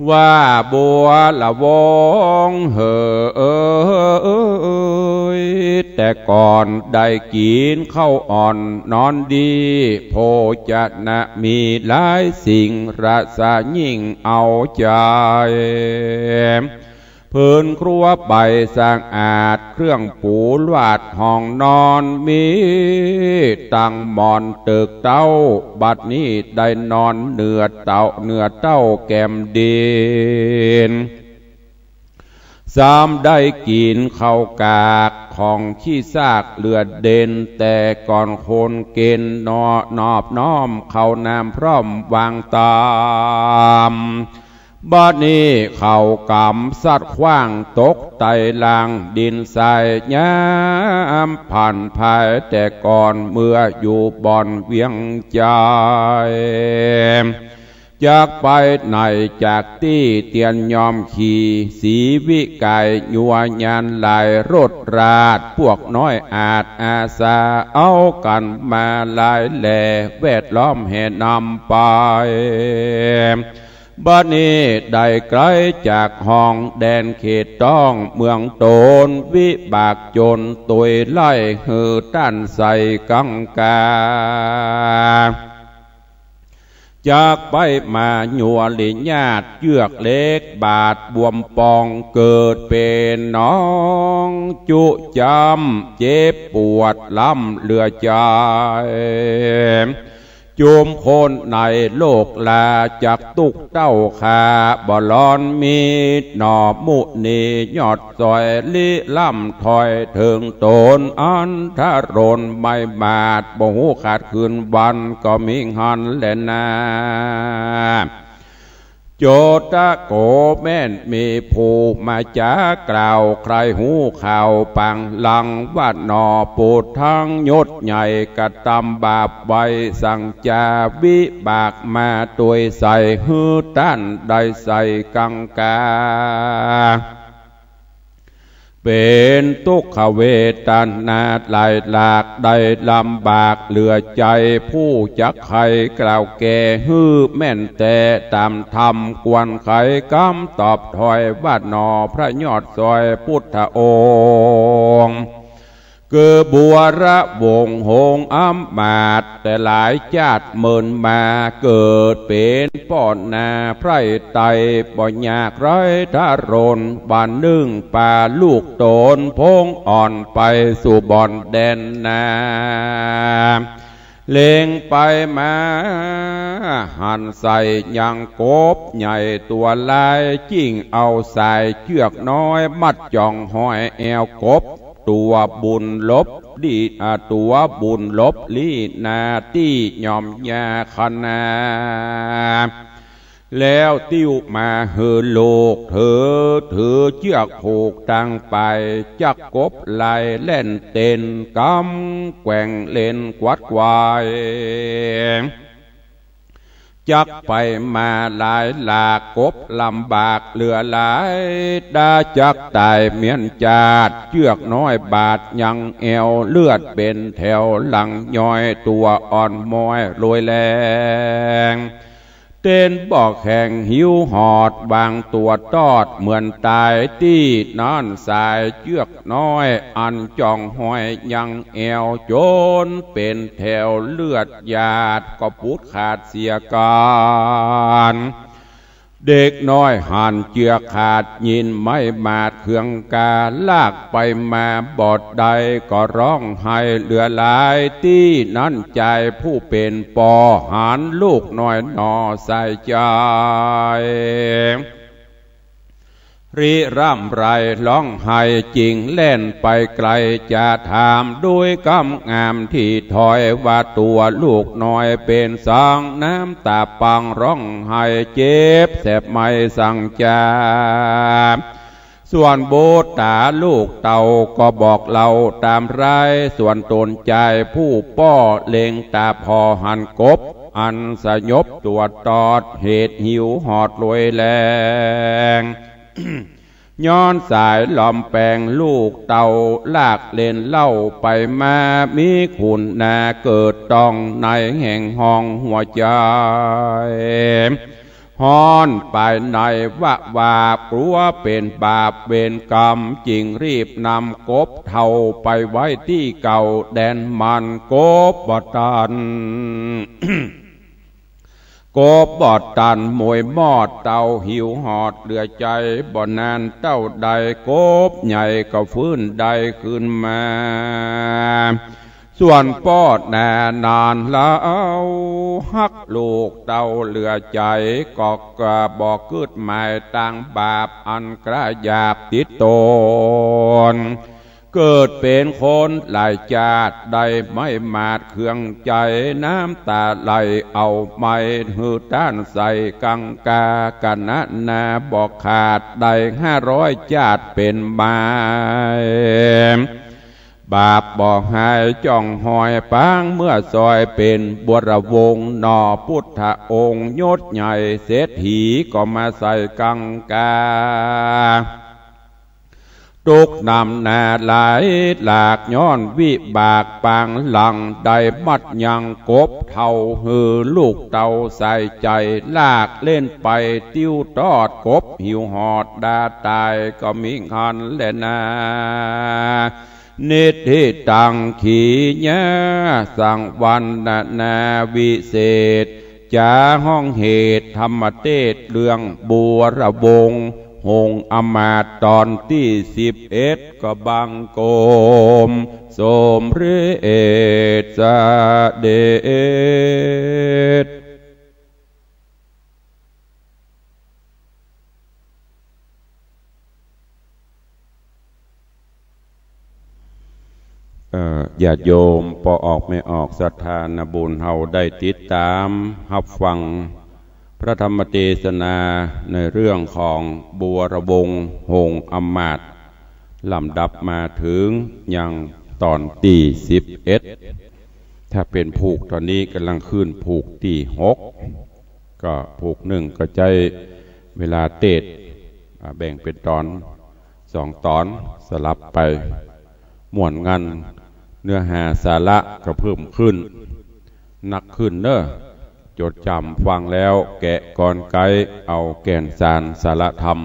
ว่าบัวระวงศ์เหย แต่ก่อนได้กิ๋นข้าวอ่อนนอนดี โภชนะมีหลายสิ่ง รสยิ่งเอาใจ๋ พื้นครัวใบสะอาด เครื่องปูลาดห้องนอน มีตังหมอนเติกเต๊า บัดนี้ได้นอนเหนือเต๊า เหนือเต๊าแก้มดิน ซ้ำได้กิ๋นข้าวกาก ของขี้ซากเหลือเด่น แต่ก่อนคนเก๋ณฑ์นอ นอบน้อมเข้าน้ำพร้อมวางต๋าม บัดนี้ข้าวก๋ำซัดขว้างตกไต่ล่างดินทราย ยามผ่านผายแต่ก่อน เมื่ออยู่บ่อนเวียงใจ๋ จักไปไหนจากตี้เตียนยอมขี่ สีวิไก่ยัวยานหลายรถราช พวกน้อยอาจอาสาเอากั๋นมาหลายแหล่ แวดล้อมแห่นำไป บัดนี้ได้ไก๋จากห้องแดนเขตต้องเมืองตน วิบากจนตวยไล่หื้อต้านใส่กังกา จักไปมายัวลิญาติ เจื้อกเหล็กบาดบวมปอง เกิดเป๋นหนองจุจ๊ำ เจ็บปวดล้ำเหลือใจ๋ จุมคนในโลกลา จักตุ๊กข์เต้าข้าบ่ลอนมี หน่อมุนียอด สอยลี้ล้ำถ้อยเถิงต๋น อันทรนไม่มาด บ่ฮู้ขาดคืนวัน ก็มีหั้นแลนา โจตโกแม่นมีผู้มาจ๋ากล่าว ใครฮู้ข่าวปางหลัง ว่าหน่อปุดทั้งยศใหญ่ กระตำบาปไว้สังจา วิบากมาตวยใส่ หื้อต้านได้ใส่กังกา เป๋นตุ๊กขเวทนาหลายหลาก ได้ลำบากเหลือใจ๋ ผู้จักไขกล่าวแก่ หื้อแม่นแต๊ต๋ามธรรมควรไข กำตอบถ้อยว่าหน่อ พระยอดสอยพุทธองค์ คือบัวระวงศ์หงส์อำมาตย์ แต่หลายจาติเมินมา เกิดเป๋นป้อนาไพร่ไต บ่อยากไร้ทรน วันนึ่งปาลูกต๋นพงอ่อน ไปสู่บ่อนแดนนา เล็งไปมาหันใส่ยังกบใหญ่ตั๋วลาย จึ่งเอาสายเจื้อกน้อยมัดจ่องห้อยแอวกบ ตั๋วบุญหลบดี อ่า ตั๋วบุญหลบลี้หน้าตี้ยอมยาคณา แล้วติ้วมาหื้อลูกถือ ถือเจื้อกผูกตังไป จักกบลายแล่นเต้น กำแกว่งเล่นกวัดไกว จักไปมาหลายหลาก กบลำบากเหลือหลาย ดาจักต๋ายเมี้ยนจาติ เจื้อกน้อยบาดยังแอว เลือดเป๋นแถวหลังย้อย ตั๋วอ่อนมอยรวยแรง เต้นบ่แข็งหิวหอด วางตั๋วตอดเหมือนต๋ายตี้นั้น สายเจื้อกน้อยอันจ่องห้อยยังแอว จ๋นเป๋นแถวเลือดหยาด ก็ปุดขาดเสียก่อน เด็กน้อยหันเจื้อกขาด ยินไม้มาดเคืองกา ลากไปมาบ่ได้ ก็ฮ้องไห้เหลือหลาย ตี้นั้นจายผู้เป๋นป้อ หันลูกน้อยหน่อใส่ใจ๋ ริร่ำไรฮ้องไห้ จึ่งแล่นไปไกล จะถามด้วยกำงามตี้ถ้อย ว่าตั๋วลูกน้อยเป๋นสัง น้ำต๋าปังฮ้องไห้ เจ็บแสบไหม้สังจา ส่วนบุตราลูกเต้าก็บอกเล่าต๋ามราย ส่วนต๋นจายผู้ป้อ เล็งต๋าผ่อหันกบ อันสยบตั๋วตอด เหตุหิวหอดรวยแรง ย้อนสายลอมแปงลูกเต้า ลากเล่นเล่าไปมา มีขุนนาเกิดต้อง ในแห่งห้องหัวใจ๋ ฮ้อนไปในวะวา กั๋วเป๋นบาปเวรก๋รรม จึงรีบนำกบเฒ่าไปไว้ตี้เก่าแดนมัน กบบ่ตัน กบบ่ตัน หมวยมอดเต่าหิวหอดเหลือใจ๋ บ่นานเต้าใด กบใหญ่ก็ฟื้นได้คืนมา ส่วนป้อแน่นานแล้ว ฮักลูกเต้าเหลือใจ๋ ก็กะบ่กึ๊ดหมายตางบาปอันกล้าหยาบติดตน เกิดเป๋นคนหลายจาติ ได้ไม้หมาดเครื่องใจ๋ น้ำต๋าไหลเอาไม้หื้อต้านใส่กังกา กะนะนาบ่ขาด ได้ห้าร้อยจาติเป๋นมาย บาปบ่หายจ้องหอยปาง เมื่อซอยเป๋นบัวระวงศ์ หน่อพุทธองค์ยศใหญ่เศรษฐี ก็มาใส่กังกา ตุ๊กนำนาหลายหลาก ย้อนวิบากปางหลัง ได้มัดยังกบเฒ่า หื้อลูกเต้าใส่ใจ๋ ลากเล่นไปติ้วตอด กบหิวหอดดาต๋าย ก็มีหั้นแลนา นิทธิตัง ขีญา สังวรรณนาวิเศษ จาฮ้องเหตุ ธรรมเตศน์ เรื่องบัวระวงศ์ หงส์อำมาตย์ ต๋อนตี้สิบเอ็ด ก็บังคมสมเร็จเสด็จ เอ่อ ญาติโยมป้อออกแม่ออกศรัทธานาบุญ เฮาได้ติดต๋ามฮับฟังพระธรรมเตสนาในเรื่องของบัวระวงศ์หงส์อำมาตย์ ลำดับมาเถิงยังต๋อนตี้สิบเอ็ด ถ้าเป๋นผูกต๋อนนี้ก่ำลังขึ้นผูกตี้หก ก็ผูกนึ่งก็ใจ๊เวลาเตสน์ อ่า แบ่งเป๋นต๋อนสองต๋อนสลับไป ม่วนงัน เนื้อหาสาระก็เพิ่มขึ้น นักขึ้นเน่อ จดจ๋ำฟังแล้วแกะกลไก เอาแก่นสารสาระธรรม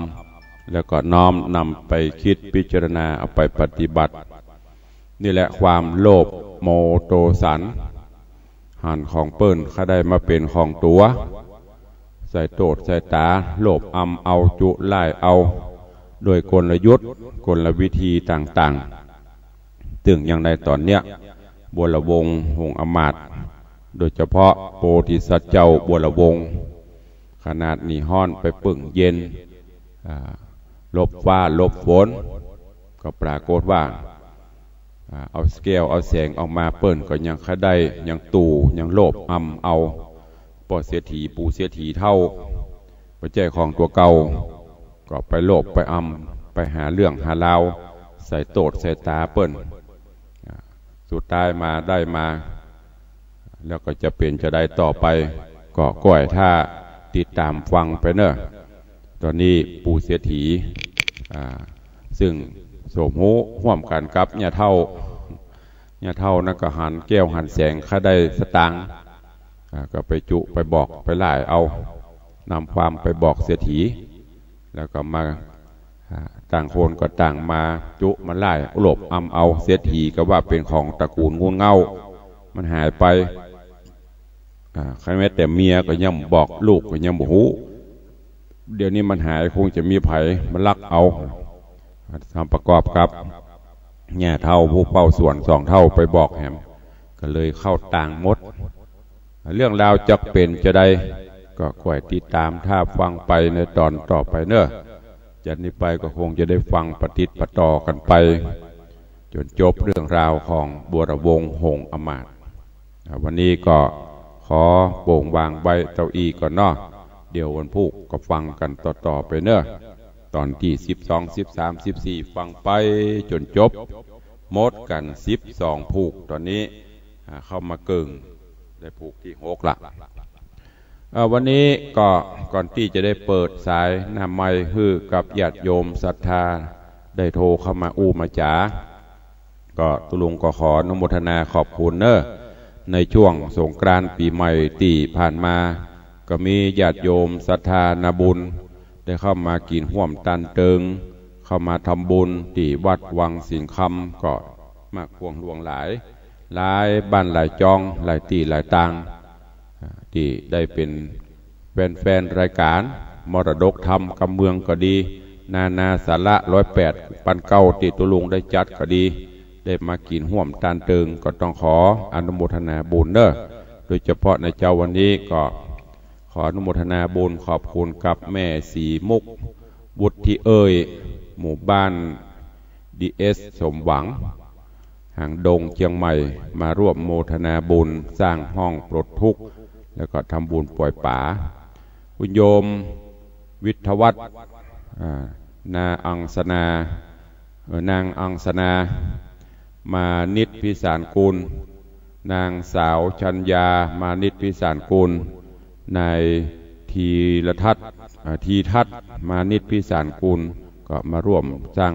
แล้วก็น้อมนำไปคิดพิจารณาเอาไปปฏิบัติ นี่แหละความโลภโมโทสัน หันของเปิ้นข้าได้มาเป๋นของตั๋ว ใส่โต้ษใส่ต๋า โลภอำเอาจุล่ายเอา โดยกลยุทธ์กลวิธีต่างๆ ตึงอย่างในต๋อนเนี้ย บัวระวงศ์หงส์อำมาตย์ โดยเฉพาะโพธิสัตว์เจ้าบัวระวงศ์ ขนาดหนีฮ้อนไปปึงเย็น อ่า หลบฟ้าหลบฝน ก็ปรากฏว่า อ่า เอาแก้วเอาแสงออกมาเปิ้นก็ยังข้าได้ยังตู่ยังโลภอำเอา ป้อเศรษฐีปู่เศรษฐีเฒ่า บ่ใจ้ของตั๋วเก่า ก็ไปโลภไปอำไปหาเรื่องหาราว ใส่โต้ษใส่ต๋าเปิ้น อ่า สุดท้ายมาได้มา แล้วก็จะเป๋นจะใดต่อไป ก็ก้อยถ้าติดต๋ามฟังไปเน่อ ต๋อนนี้ปู่เศรษฐี อ่า ซึ่งสมฮู้ฮ่วมกั๋นกับย่าเฒ่า ย่าเฒ่านั้นก็หันแก้วหันแสงข้าได้สตางค์ อ่า ก็ไปจุไปบอกไปล่ายเอา นำความไปบอกเศรษฐี แล้วก็มา อ่า ต่างคนก็ต่างมาจุมาล่ายโลภอำเอา เศรษฐีก็ว่าเป๋นของตระกูลงูเง่า มันหายไป อ่า ใค่แม้แต่เมียก็ยังบอก ลูกก็ยังบ่ฮู้ เดี๋ยวนี้มันหายคงจะมีใผมาลักเอา ทำประกอบกับย่าเฒ่าผู้เฝ้าสวนสองเฒ่าไปบอกแหม ก็เลยเข้าตางหมด เรื่องราวจักเป๋นจะใด ก็ก้อยติดต๋ามถ้าฟังไปในต๋อนต่อไปเน่อ จากนี้ไปก็คงจะได้ฟังปะติดปะต่อกั๋นไป จ๋นจบเรื่องราวของบัวระวงศ์หงส์อำมาตย์ อ่า วันนี้ก็ขอโป่งวางไว้เต้าอี้ก่อนเนาะ เดี๋ยววันพูกก็ฟังกั๋นต่อๆ ไปเน่อ ต๋อนตี้สิบสอง สิบสาม สิบสี่ ฟังไปจ๋นจบ หมดกั๋นสิบสองผูก ต๋อนนี้ อ่า เข้ามาเกิ่งได้ผูกตี้หกละ เอ่อ วันนี้ก็ก่อนตี้จะได้เปิดสายหน้าไมค์หื้อกับญาติโยมศรัทธาได้โทรเข้ามาอู้มาจ๋า ก็ตุ๊ลุงก็ขออนุโมทนาขอบคุณเน่อ ในช่วงสงกรานต์ปี๋ใหม่ตี้ผ่านมา ก็มีญาติโยมศรัทธานาบุญ ได้เข้ามากิ๋นฮ่วมตานเติง เข้ามาทำบุญตี้วัดวังสิงห์คำ ก็มากพ่วงหลวงหลาย หลายบ้านหลายจอง หลายตี้หลายตาง ตี้ได้เป๋นแฟนๆ รายก๋านมรดกธรรมกำเมืองก็ดี นานาสาระร้อยแปดปันเก้าตี้ตุ๊ลุงได้จัดก็ดี ได้มากิ๋นฮ่วมตานเติง ก็ต้องขออนุโมทนาบุญเน้อ โดยเฉพาะในเจ๊าวันนี้ก็ขออนุโมทนาบุญขอบคุณกับแม่สีมุก วุฒิเอย หมู่บ้านดีเอส สมหวัง หางดง เจียงใหม่ มาร่วมโมทนาบุญสร้างห้องปลดทุกข์ แล้วก็ทำบุญปล่อยป๋า คุณโยมวิทยวัฒน์ อ่า นาอังสนา เอ่อ นางอังสนา มานิตพิสารกูล นางสาวชัญญา มานิตพิสารกูล นายธีรทัศน์ อ่า ธีทัศน์ มานิตพิสารกูล ก็มาร่วมสร้าง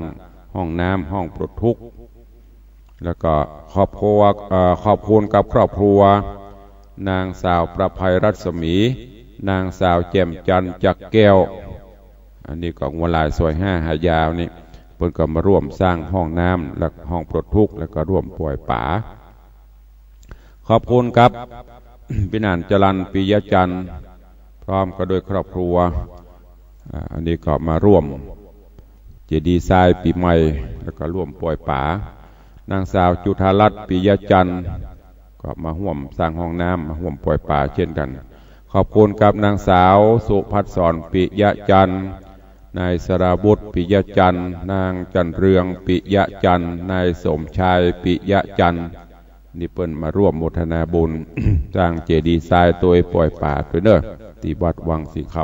ห้องน้ำ ห้องปลดทุกข์ แล้วก็ครอบครัว เอ่อ ขอบคุณกับครอบครัว นางสาวประภัยรัศมี นางสาวแจ่มจันทร์ จักรแก้ว อันนี้ก็หัวหลายซอยห้าหายาวนี่ เปิ้นก็มาร่วมสร้างห้องน้ำและห้องปลดทุกข์ แล้วก็ร่วมปล่อยป๋า ขอบคุณกับ พี่หนานจรัญ ปิยะจันทร์ พร้อมก็ด้วยครอบครัว อ่า อันนี้ก็มาร่วมเจดีย์ทรายปี๋ใหม่ แล้วก็ร่วมปล่อยป๋า นางสาวจุฑารัตน์ ปิยะจันทร์ ก็มาฮ่วมสร้างห้องน้ำ มาฮ่วมปล่อยป๋าเช่นกั๋น ขอบคุณกับนางสาวสุภัสสร ปิยะจันทร์ นายสราวุธ ปิยะจันทร์ นางจันเรือง ปิยะจันทร์ นายสมชาย ปิยะจันทร์ นี่เปิ้นมาร่วมโมทนาบุญ สร้างเจดีย์ทรายตวยปล่อยป๋าตวยเน้อ ตี้วัดวังสิงห์ค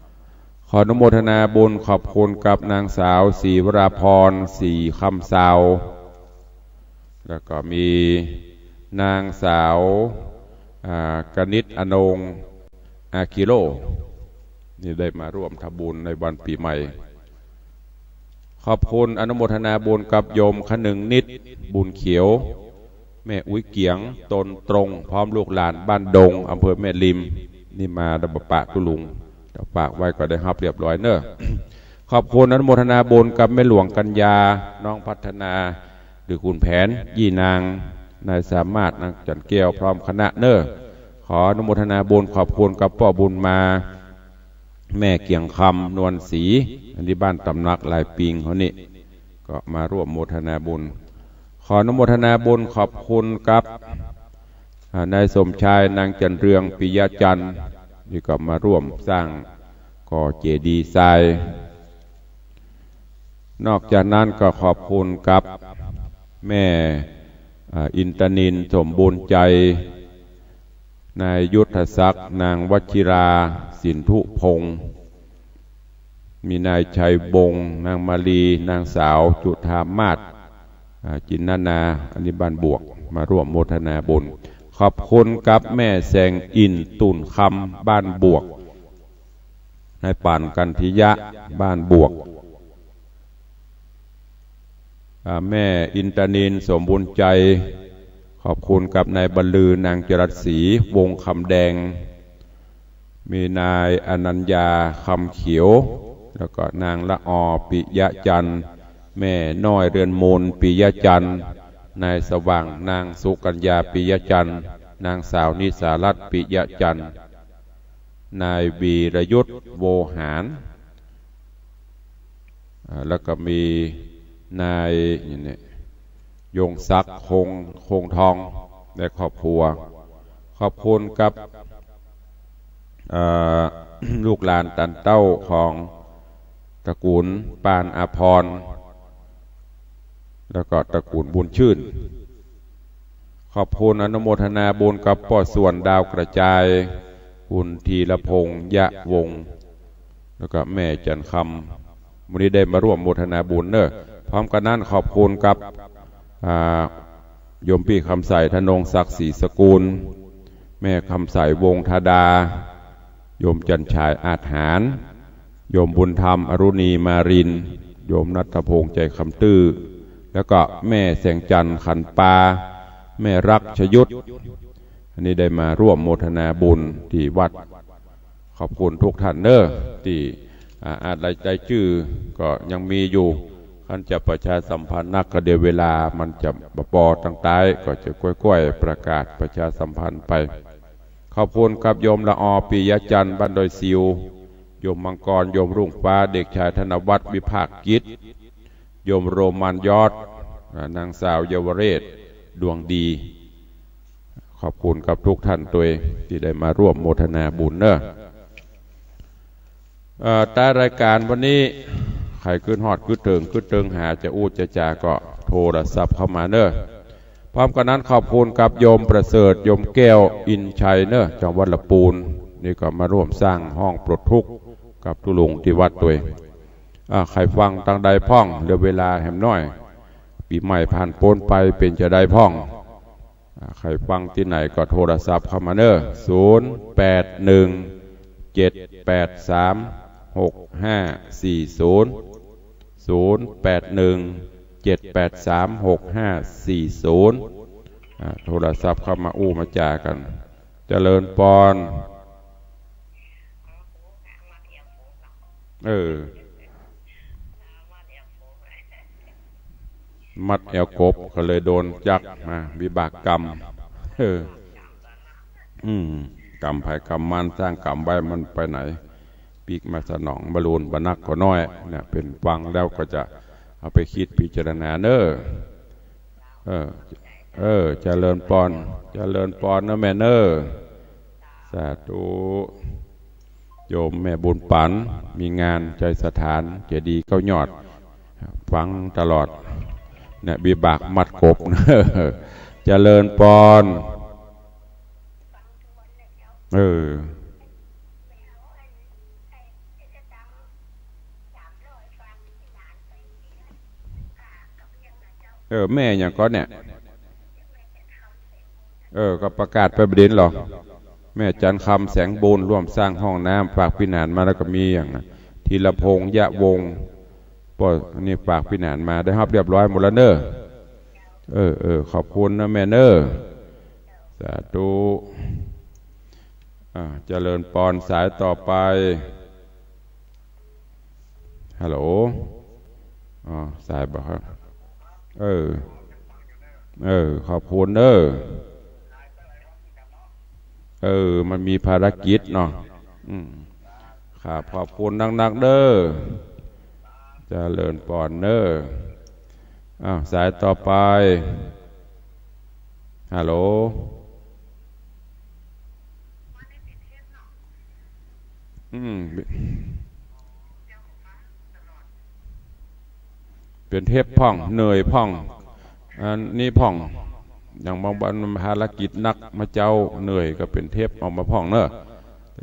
ำ ขออนุโมทนาบุญขอบคุณกับนางสาวศรีวราพร ศรีคำเซา แล้วก็มีนางสาว อ่า กนิษฐ์ อนง อาคิโล นี่ได้มาร่วมทำบุญในวันปี๋ใหม่ ขอบคุณอนุโมทนาบุญกับโยมคะนึงนิด บุญเขียว แม่อุ๊ยเกียง ตนตรง พร้อมลูกหลานบ้านดง อำเภอแม่ริม นี่มาดำบะปะตุ๊ลุง เดี๋ยวฝากไว้ก็ได้ฮับเรียบร้อยเน้อ ขอบคุณอนุโมทนาบุญกับแม่หลวงกัญญา น้องพัฒนา หรือขุนแผน ยี่นาง นายสามารถ นางจันแก้ว พร้อมคณะเน้อ ขออนุโมทนาบุญขอบคุณกับป้อบุญมา แม่เกียงคำ นวลศรี อันนี้บ้านตำหนักลายปิงเขานี่ ก็มาร่วมโมทนาบุญ ขออนุโมทนาบุญขอบคุณกับ อ่า นายสมชาย นางจันเรือง ปิยะจันทร์ นี่ก็มาร่วมสร้างก่อเจดีย์ทราย นอกจากนั้นก็ขอบคุณกับแม่ อ่า อินทนิล สมบูรณ์ใจ นายยุทธศักดิ์ นางวชิรา สินธุพงษ์ มีนายชัยวงศ์ นางมาลี นางสาวจุฑามาศ อ่า จินนานา อันนี้บ้านบวก มาร่วมโมทนาบุญ ขอบคุณกับแม่แสงอินทร์ ตุ่นคำ บ้านบวก นายป่าน กันทิยะ บ้านบวก อ่า แม่อินทนิล สมบูรณ์ใจ ขอบคุณกับนายบรรลือ นางจรัสศรี วงศ์คำแดง มีนายอนัญญา คำเขียว แล้วก็นางละออ ปิยะจันทร์ แม่น้อย เรือนมูล ปิยะจันทร์ นายสว่าง นางสุกัญญา ปิยะจันทร์ นางสาว นิสารัตน์ ปิยะจันทร์ นายวีรยุทธ โวหาร อ่า แล้วก็มีนาย นี่เนี่ย ยงศักดิ์ คง คงทอง และครอบครัว ขอบคุณกับ เอ่อ ลูกหลานตันเต้าของตระกูลปานอาภรณ์ แล้วก็ตระกูลบุญชื่น ขอบคุณอนุโมทนาบุญกับป้อส่วน ดาวกระจาย คุณธีรพงษ์ ยะวงศ์ แล้วก็แม่จันทร์คำ วันนี้ได้มาร่วมโมทนาบุญเนอะ พร้อมกันนั้นขอบคุณกับ อ่า โยมปี้คำใส ธนงศักดิ์ ศรีสกุล แม่คำใส วงศ์ธดา โยมจันทร์ฉาย อาจหาร โยมบุญธรรม อรุณี มาริน โยมณัฐพงษ์ ใจคำตื้อ แล้วก็แม่แสงจันทร์ ขันปา แม่รัก ชยุทธ อันนี้ได้มาร่วมโมทนาบุญที่วัด อบคุณทุกท่านเน้อ ตี้ อ่า อาจได้ ได้จื้อก็ยังมีอยู่ คันจะประชาสัมพันธ์นักก็เดี๋ยวเวลามันจะบ่ปอ ตังต๊ายก็จะก้อยๆ ประกาศประชาสัมพันธ์ไป ขอบคุณกับโยมละออ ปิยะจันทร์ บ้านดอยสิว โยมมังกร โยมรุ่งฟ้า เด็กชายธนวัฒน์ วิภาคกิจ โยมโรมัน ยอด อ่า นางสาวเยาวเรศ ดวงดี ขอบคุณกับทุกท่านตวยตี้ได้มาร่วมโมทนาบุญเน้อ เอ่อ ต๊ายรายก๋านวันนี้ ใผกึ๊ดฮอดกึ๊ดเถิงกึ๊ดเติงหาจะอู้จะจาก็โทรศัพท์เข้ามาเน้อ พร้อมกั๋นนั้นขอบคุณกับโยมประเสริฐ โยมแก้ว อินชัยเน้อ จากวัดละปูน นี่ก็มาร่วมสร้างห้องปลดทุกข์กับตุ๊ลุงตี้วัดตวย อ่า ใผฟังตังใดพ่อง เหลือเวลาแหมน้อย ปี๋ใหม่ผ่านป๊นไป เป๋นจาใดพ่อง อ่า ใผฟังตี้ไหนก็โทรศัพท์เข้ามาเน้อ ศูนย์แปดหนึ่ง เจ็ดแปดสาม หกห้าสี่ศูนย์ ศูนย์แปดหนึ่ง เจ็ดแปดสาม หกห้าสี่ศูนย์ อ่า โทรศัพท์เข้ามาอู้มาจากั๋น เจริญปอน เออ มัดแอวกบก็เลยโดนจับมา วิบากกรรม เออ อืม กรรมใผกรรมมัน สร้างกรรมไว้ มันไปไหน ปิ๊กมาสนอง บ่ฮู้บ่นักก็น้อย เนี่ย เป๋นฟังแล้วก็จะเอาไปกึ๊ดพิจารณาเน้อ เออ เออ เจริญปอน เจริญปอนเน้อแม่เน้อ สาธุ โยมแม่บุญปั๋น มีงานไชยสถาน เจดีย์เก้ายอด ฟังตลอด เนี่ย วิบากมัดกบ เจริญปอน เออ เออ แม่หยังก่อเนี่ย เออ ก็ประกาศไปบ่าเด่นหรอ แม่จันทร์คำ แสงบูญ ร่วมสร้างห้องน้ำ ฝากพิหารมา แล้วก็มีหยัง ธีรพงษ์ ยะวงศ์ ปอ นี่ฝากพิหารมา ได้ฮับเรียบร้อยหมดแล้วเน้อ เออ เออ ขอบคุณเน้อแม่เน้อ สาธุ อ่า เจริญปอน สายต่อไป ฮัลโหล อ๋อ สายบ่ครับ เออ เออ ขอบคุณเน้อ เออ มันมีภารกิจเนาะ อืม ครับ ขอบคุณนักๆ เน้อ เจริญปอนเน้อ อ้าว สายต่อไป ฮัลโหล อืม เป๋นเทปพ่อง เหนื่อยพ่อง อันนี้พ่อง อย่างบางวันภารกิจหนักมาเจ๊า เหนื่อยก็เป๋นเทปออกมาพ่องเน้อ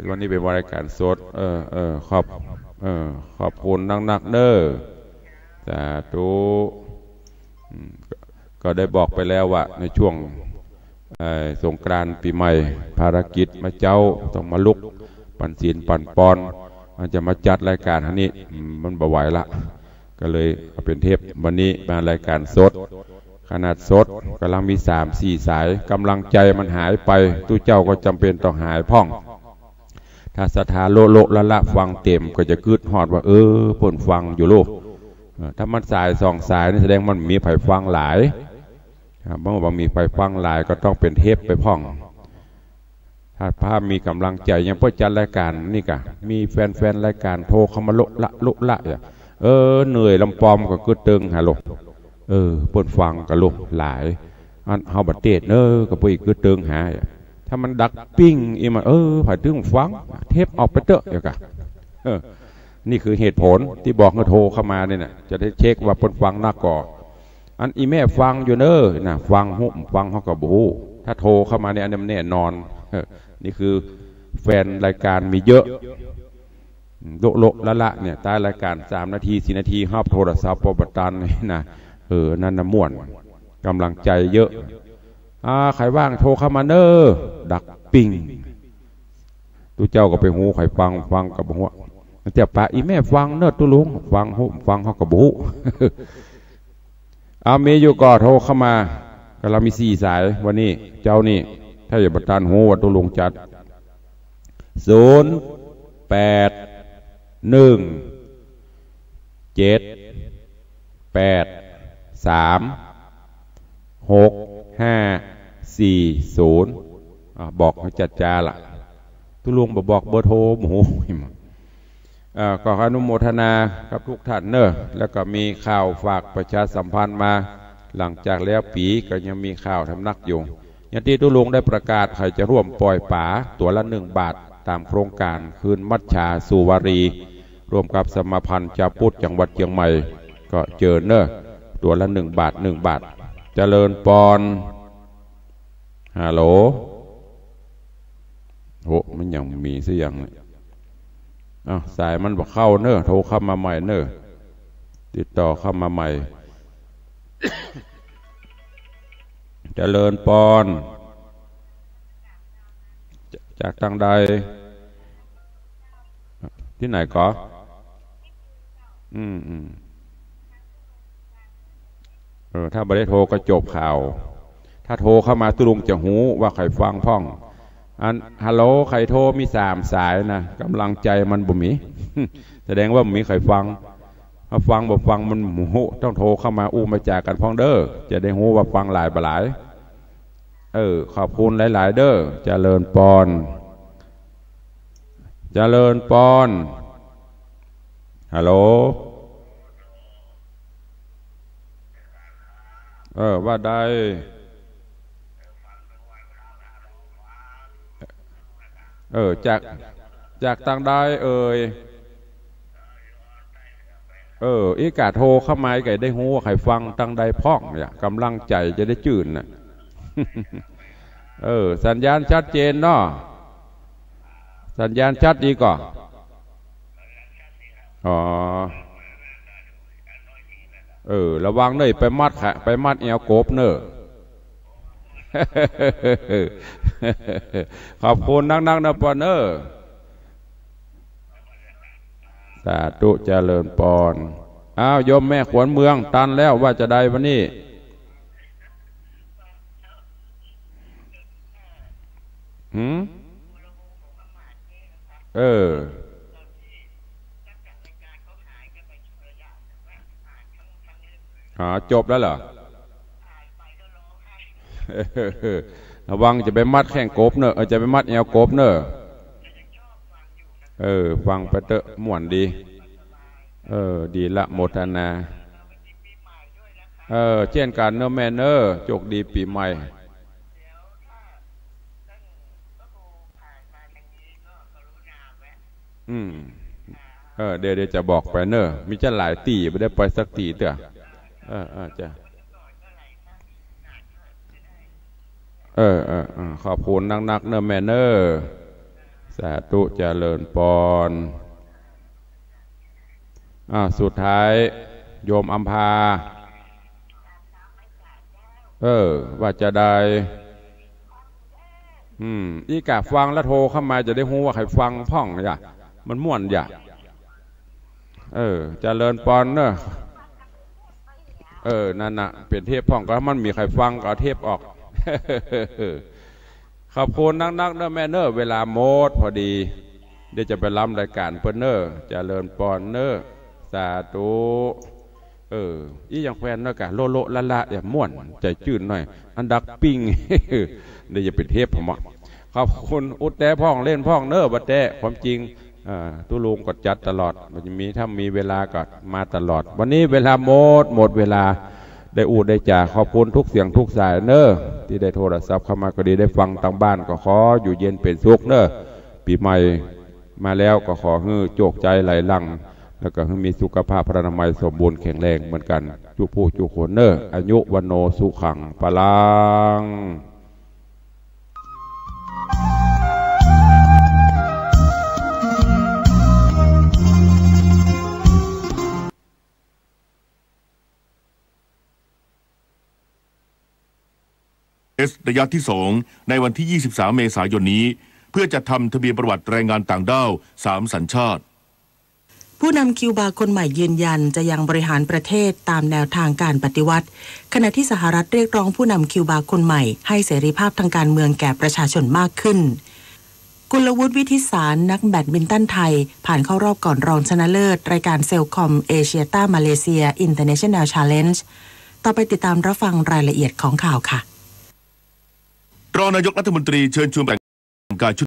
วันนี้เป๋นวันรายการสด เออ เออ ขอบ เออ ขอบคุณนักๆ เน้อ สาธุ อืม ก็ ก็ได้บอกไปแล้วว่าในช่วง เอ่อ สงกรานต์ปี๋ใหม่ ภารกิจมาเจ๊า ต้องมาลุกปั๋นศีลปั๋นปอน มันจะมาจัดรายการอันนี้ อืม มันบ่ไหวละ ก็เลยเอาเป๋นเทป วันนี้มารายการสด ขนาดสดก่ำลังมีสามสี่สาย ก๋ำลังใจ๋มันหายไป ตุ๊เจ้าก็จ๋ำเป๋นต้องหายพ่อง ถ้าศรัทธาโละๆ ละๆ ฟังเต๋มก็จะกึ๊ดฮอดว่า เออ เปิ้นฟังอยู่โลก เออ ถ้ามันสายสองสายนี่แสดงมันมีใผฟังหลาย ครับ เมื่อบ่มีใผฟังหลายก็ต้องเป๋นเทปไปพ่อง ถ้าพระมีก๋ำลังใจ๋ อย่างป้อจัดรายการนี่กะ มีแฟนๆ รายการโทรเข้ามาโละละโละละ อย่าง เออ เหนื่อยลำปอมก็กึ๊ดเติงหาโลก เออ เปิ้นฟังกะโลกหลาย อันเฮาบ่เตศน์เน้อ ก็บ่อีกกึ๊ดเติงหา ถ้ามันดังปิ้งอี้มา เออ ใผตึงฟัง เทปออกไปเต๊อะ อย่างกะ เออ นี่คือเหตุผลตี้บอกหื้อโทรเข้ามานี่นะ จะได้เช็คว่าเปิ้นฟังนักก่อ อันอี่แม่ฟังอยู่เน้อนะ ฟังฮู้ฟังเฮาก็บ่ฮู้ ถ้าโทรเข้ามาเนี่ย อันนี้มันแน่นอน เออ นี่คือแฟนรายการมีเยอะ โละๆ ละๆ เนี่ย ต๊ายรายการสามนาที สี่นาที ฮับโทรศัพท์ป้อบ่ตันนี่นะ เออ นั่นน่ะม่วน ก๋ำลังใจ๋เยอะ อ่า ใผว่างโทรเข้ามาเน้อ ดังปิ้ง ตุ๊เจ้าก็ไปฮู้ ใผฟัง ฟังก็บ่ฮู้ เตี้ยปะอี่แม่ฟังเน้อตุ๊ลุง ฟังฮู้ฟังเฮาก็บ่ฮู้ เอา มีอยู่ก่อโทรเข้ามา ก๋ำลังมีสี่สาย วันนี้ เจ๊านี่ ถ้าอย่าบ่ตันฮู้ว่าตุ๊ลุงจัด ศูนย์ แปด หนึ่ง เจ็ด แปด สาม หก ห้า สี่ ศูนย์ อ่ะ บอกหื้อจ๋าๆ ละ ตุ๊ลุงบ่บอกเบอร์โทร โอ้โห เอ่อ ก็อนุโมทนากับทุกท่านเนอะ แล้วก็มีข่าวฝากประชาสัมพันธ์มา หลังจากแล้วปี๋ก็ยังมีข่าวตำหนักอยู่ อย่างตี้ตุ๊ลุงได้ประกาศ ใผจะฮ่วมป่อยป๋าตั๋วละหนึ่งบาท ต๋ามโครงก๋านคืนมัจฉาสุวารี ร่วมกับสมาพันธ์จาวพุทธจังหวัดเจียงใหม่ ก็เจิญเนอะ ตั๋วละหนึ่งบาท หนึ่งบาท เจริญปอน ฮัลโหล โห มันยังมีสักอย่างเนี่ย อ้าว สายมันบ่เข้าเนอะ โทรเข้ามาใหม่เนอะ ติดต่อเข้ามาใหม่ เจริญปอน จ- จากตางใด ตี้ไหนก่อ อืม อืม เออ ถ้าบ่ได้โทรก็จบข่าว ถ้าโทรเข้ามาตุ๊ลุงจะฮู้ว่าใผฟังพ่อง อัน ฮัลโหล ใผโทรมีสามสายนะ ก๋ำลังใจ๋มันบ่มี แสดงว่าบ่มีใผฟัง ถ้าฟังบ่ฟังมันบ่ฮู้ ต้องโทรเข้ามาอู้มาจ๋ากั๋นพ่องเด้อ จะได้ฮู้ว่าฟังหลายบ่หลาย เออ ขอบคุณหลายๆ เด้อ เจริญปอน เจริญปอน ฮัลโหล เออ ว่าใด เออ จาก จากตางใดเอ่ย เออ อี้ก่าโทรเข้ามาก็ได้ฮู้ว่าใผฟังตางใดพ่องเนี่ย ก๋ำลังใจ๋จะได้จื้นน่ะ เออ สัญญาณชัดเจนเนาะ สัญญาณชัดดีก่อ อ๋อ เออ ระวังเน่อ ไปมัดขา ไปมัดแอวกบเน่อ ขอบคุณนักๆ เน่อปอนเน่อ สาธุ เจริญปอน อ้าว โยมแม่ขวัญเมือง ตันแล้ว ว่าจะใดวันนี้ หืม เออ อ๋อ จบแล้วเหรอ ระวังจะไปมัดแข้งกบเน่อ เออ จะไปมัดแอวกบเน่อ เออ ฟังไปเต๊อะ ม่วนดี เออ ดีละ โมทนา เออ เจ้นกั๋นเน่อแม่เน่อ โจคดีปี๋ใหม่ อืม เออ เดี๋ยว เดี๋ยวจะบอกไปเน่อ มีจะหลายตี้ บ่ได้ไปสักตี้เตื้อ เออ เออ จ้ะ เออ เออ เออ ขอบคุณนักๆ เน่อแม่เน่อ สาธุ เจริญปอน อ่า สุดท้าย โยมอัมพา เออ ว่าจะใด อืม อี้ก่าฟังแล้วโทรเข้ามาจะได้ฮู้ว่าใผฟังพ่องเนี่ย มันม่วนเนี่ย เออ เจริญปอนเน่อ เออ นั่นน่ะ เป๋นเทปพ่องก็มันมีใผฟังก็เอาเทปออก ขอบคุณนักๆ เน่อแม่เน่อ เวลาหมดพอดี เดี๋ยวจะไปล้ำรายก๋านเปิ้นเน่อ เจริญปอนเน่อ สาธุ เออ อี้ยังแควนเน่อก่ะ โละโละละละ อย่าม่วน ใจ๋จื้นหน่อย อันดักปิ้ง เดี๋ยวจะเป๋นเทปผมอ่ะ ขอบคุณ อุดแต๊พ่องเล่นพ่องเน่อ บ่าแต๊ ความจริง อ่า ตุ๊ลุงก็จัดตลอด มันจะมี ถ้ามีเวลาก็มาตลอด วันนี้เวลาหมด หมดเวลา ได้อู้ได้จ๋า ขอบคุณทุกเสียงทุกสายเน่อ ตี้ได้โทรศัพท์เข้ามาก็ดี ได้ฟังตางบ้านก็ขออยู่เย็นเป๋นสุขเน่อ ปี๋ใหม่มาแล้วก็ขอหื้อโจคใจ๋ไหลหลั่ง แล้วก็หื้อมีสุขภาพพรรณนามัยสมบูรณ์แข็งแรงเหมือนกั๋น จุผู้จุคนเน่อ อายุ วัณโณ สุขัง พลัง เอส ระยะที่สอง ในวันที่ ยี่สิบสาม เมษายนนี้ เพื่อจัดทำทะเบียนประวัติแรงงานต่างด้าวสามสัญชาติ ผู้นำคิวบาคนใหม่ยืนยันจะยังบริหารประเทศตามแนวทางการปฏิวัติ ขณะที่สหรัฐเรียกร้องผู้นำคิวบาคนใหม่ให้เสรีภาพทางการเมืองแก่ประชาชนมากขึ้น กุลวุฒิ วิทิตสาร นักแบดมินตันไทย ผ่านเข้ารอบก่อนรองชนะเลิศรายการเซลคอมเอเชียต้ามาเลเซีย International Challenge ต่อไปติดตามรับฟังรายละเอียดของข่าวค่ะ รองนายกรัฐมนตรีเชิญชวนแบ่งกายชุด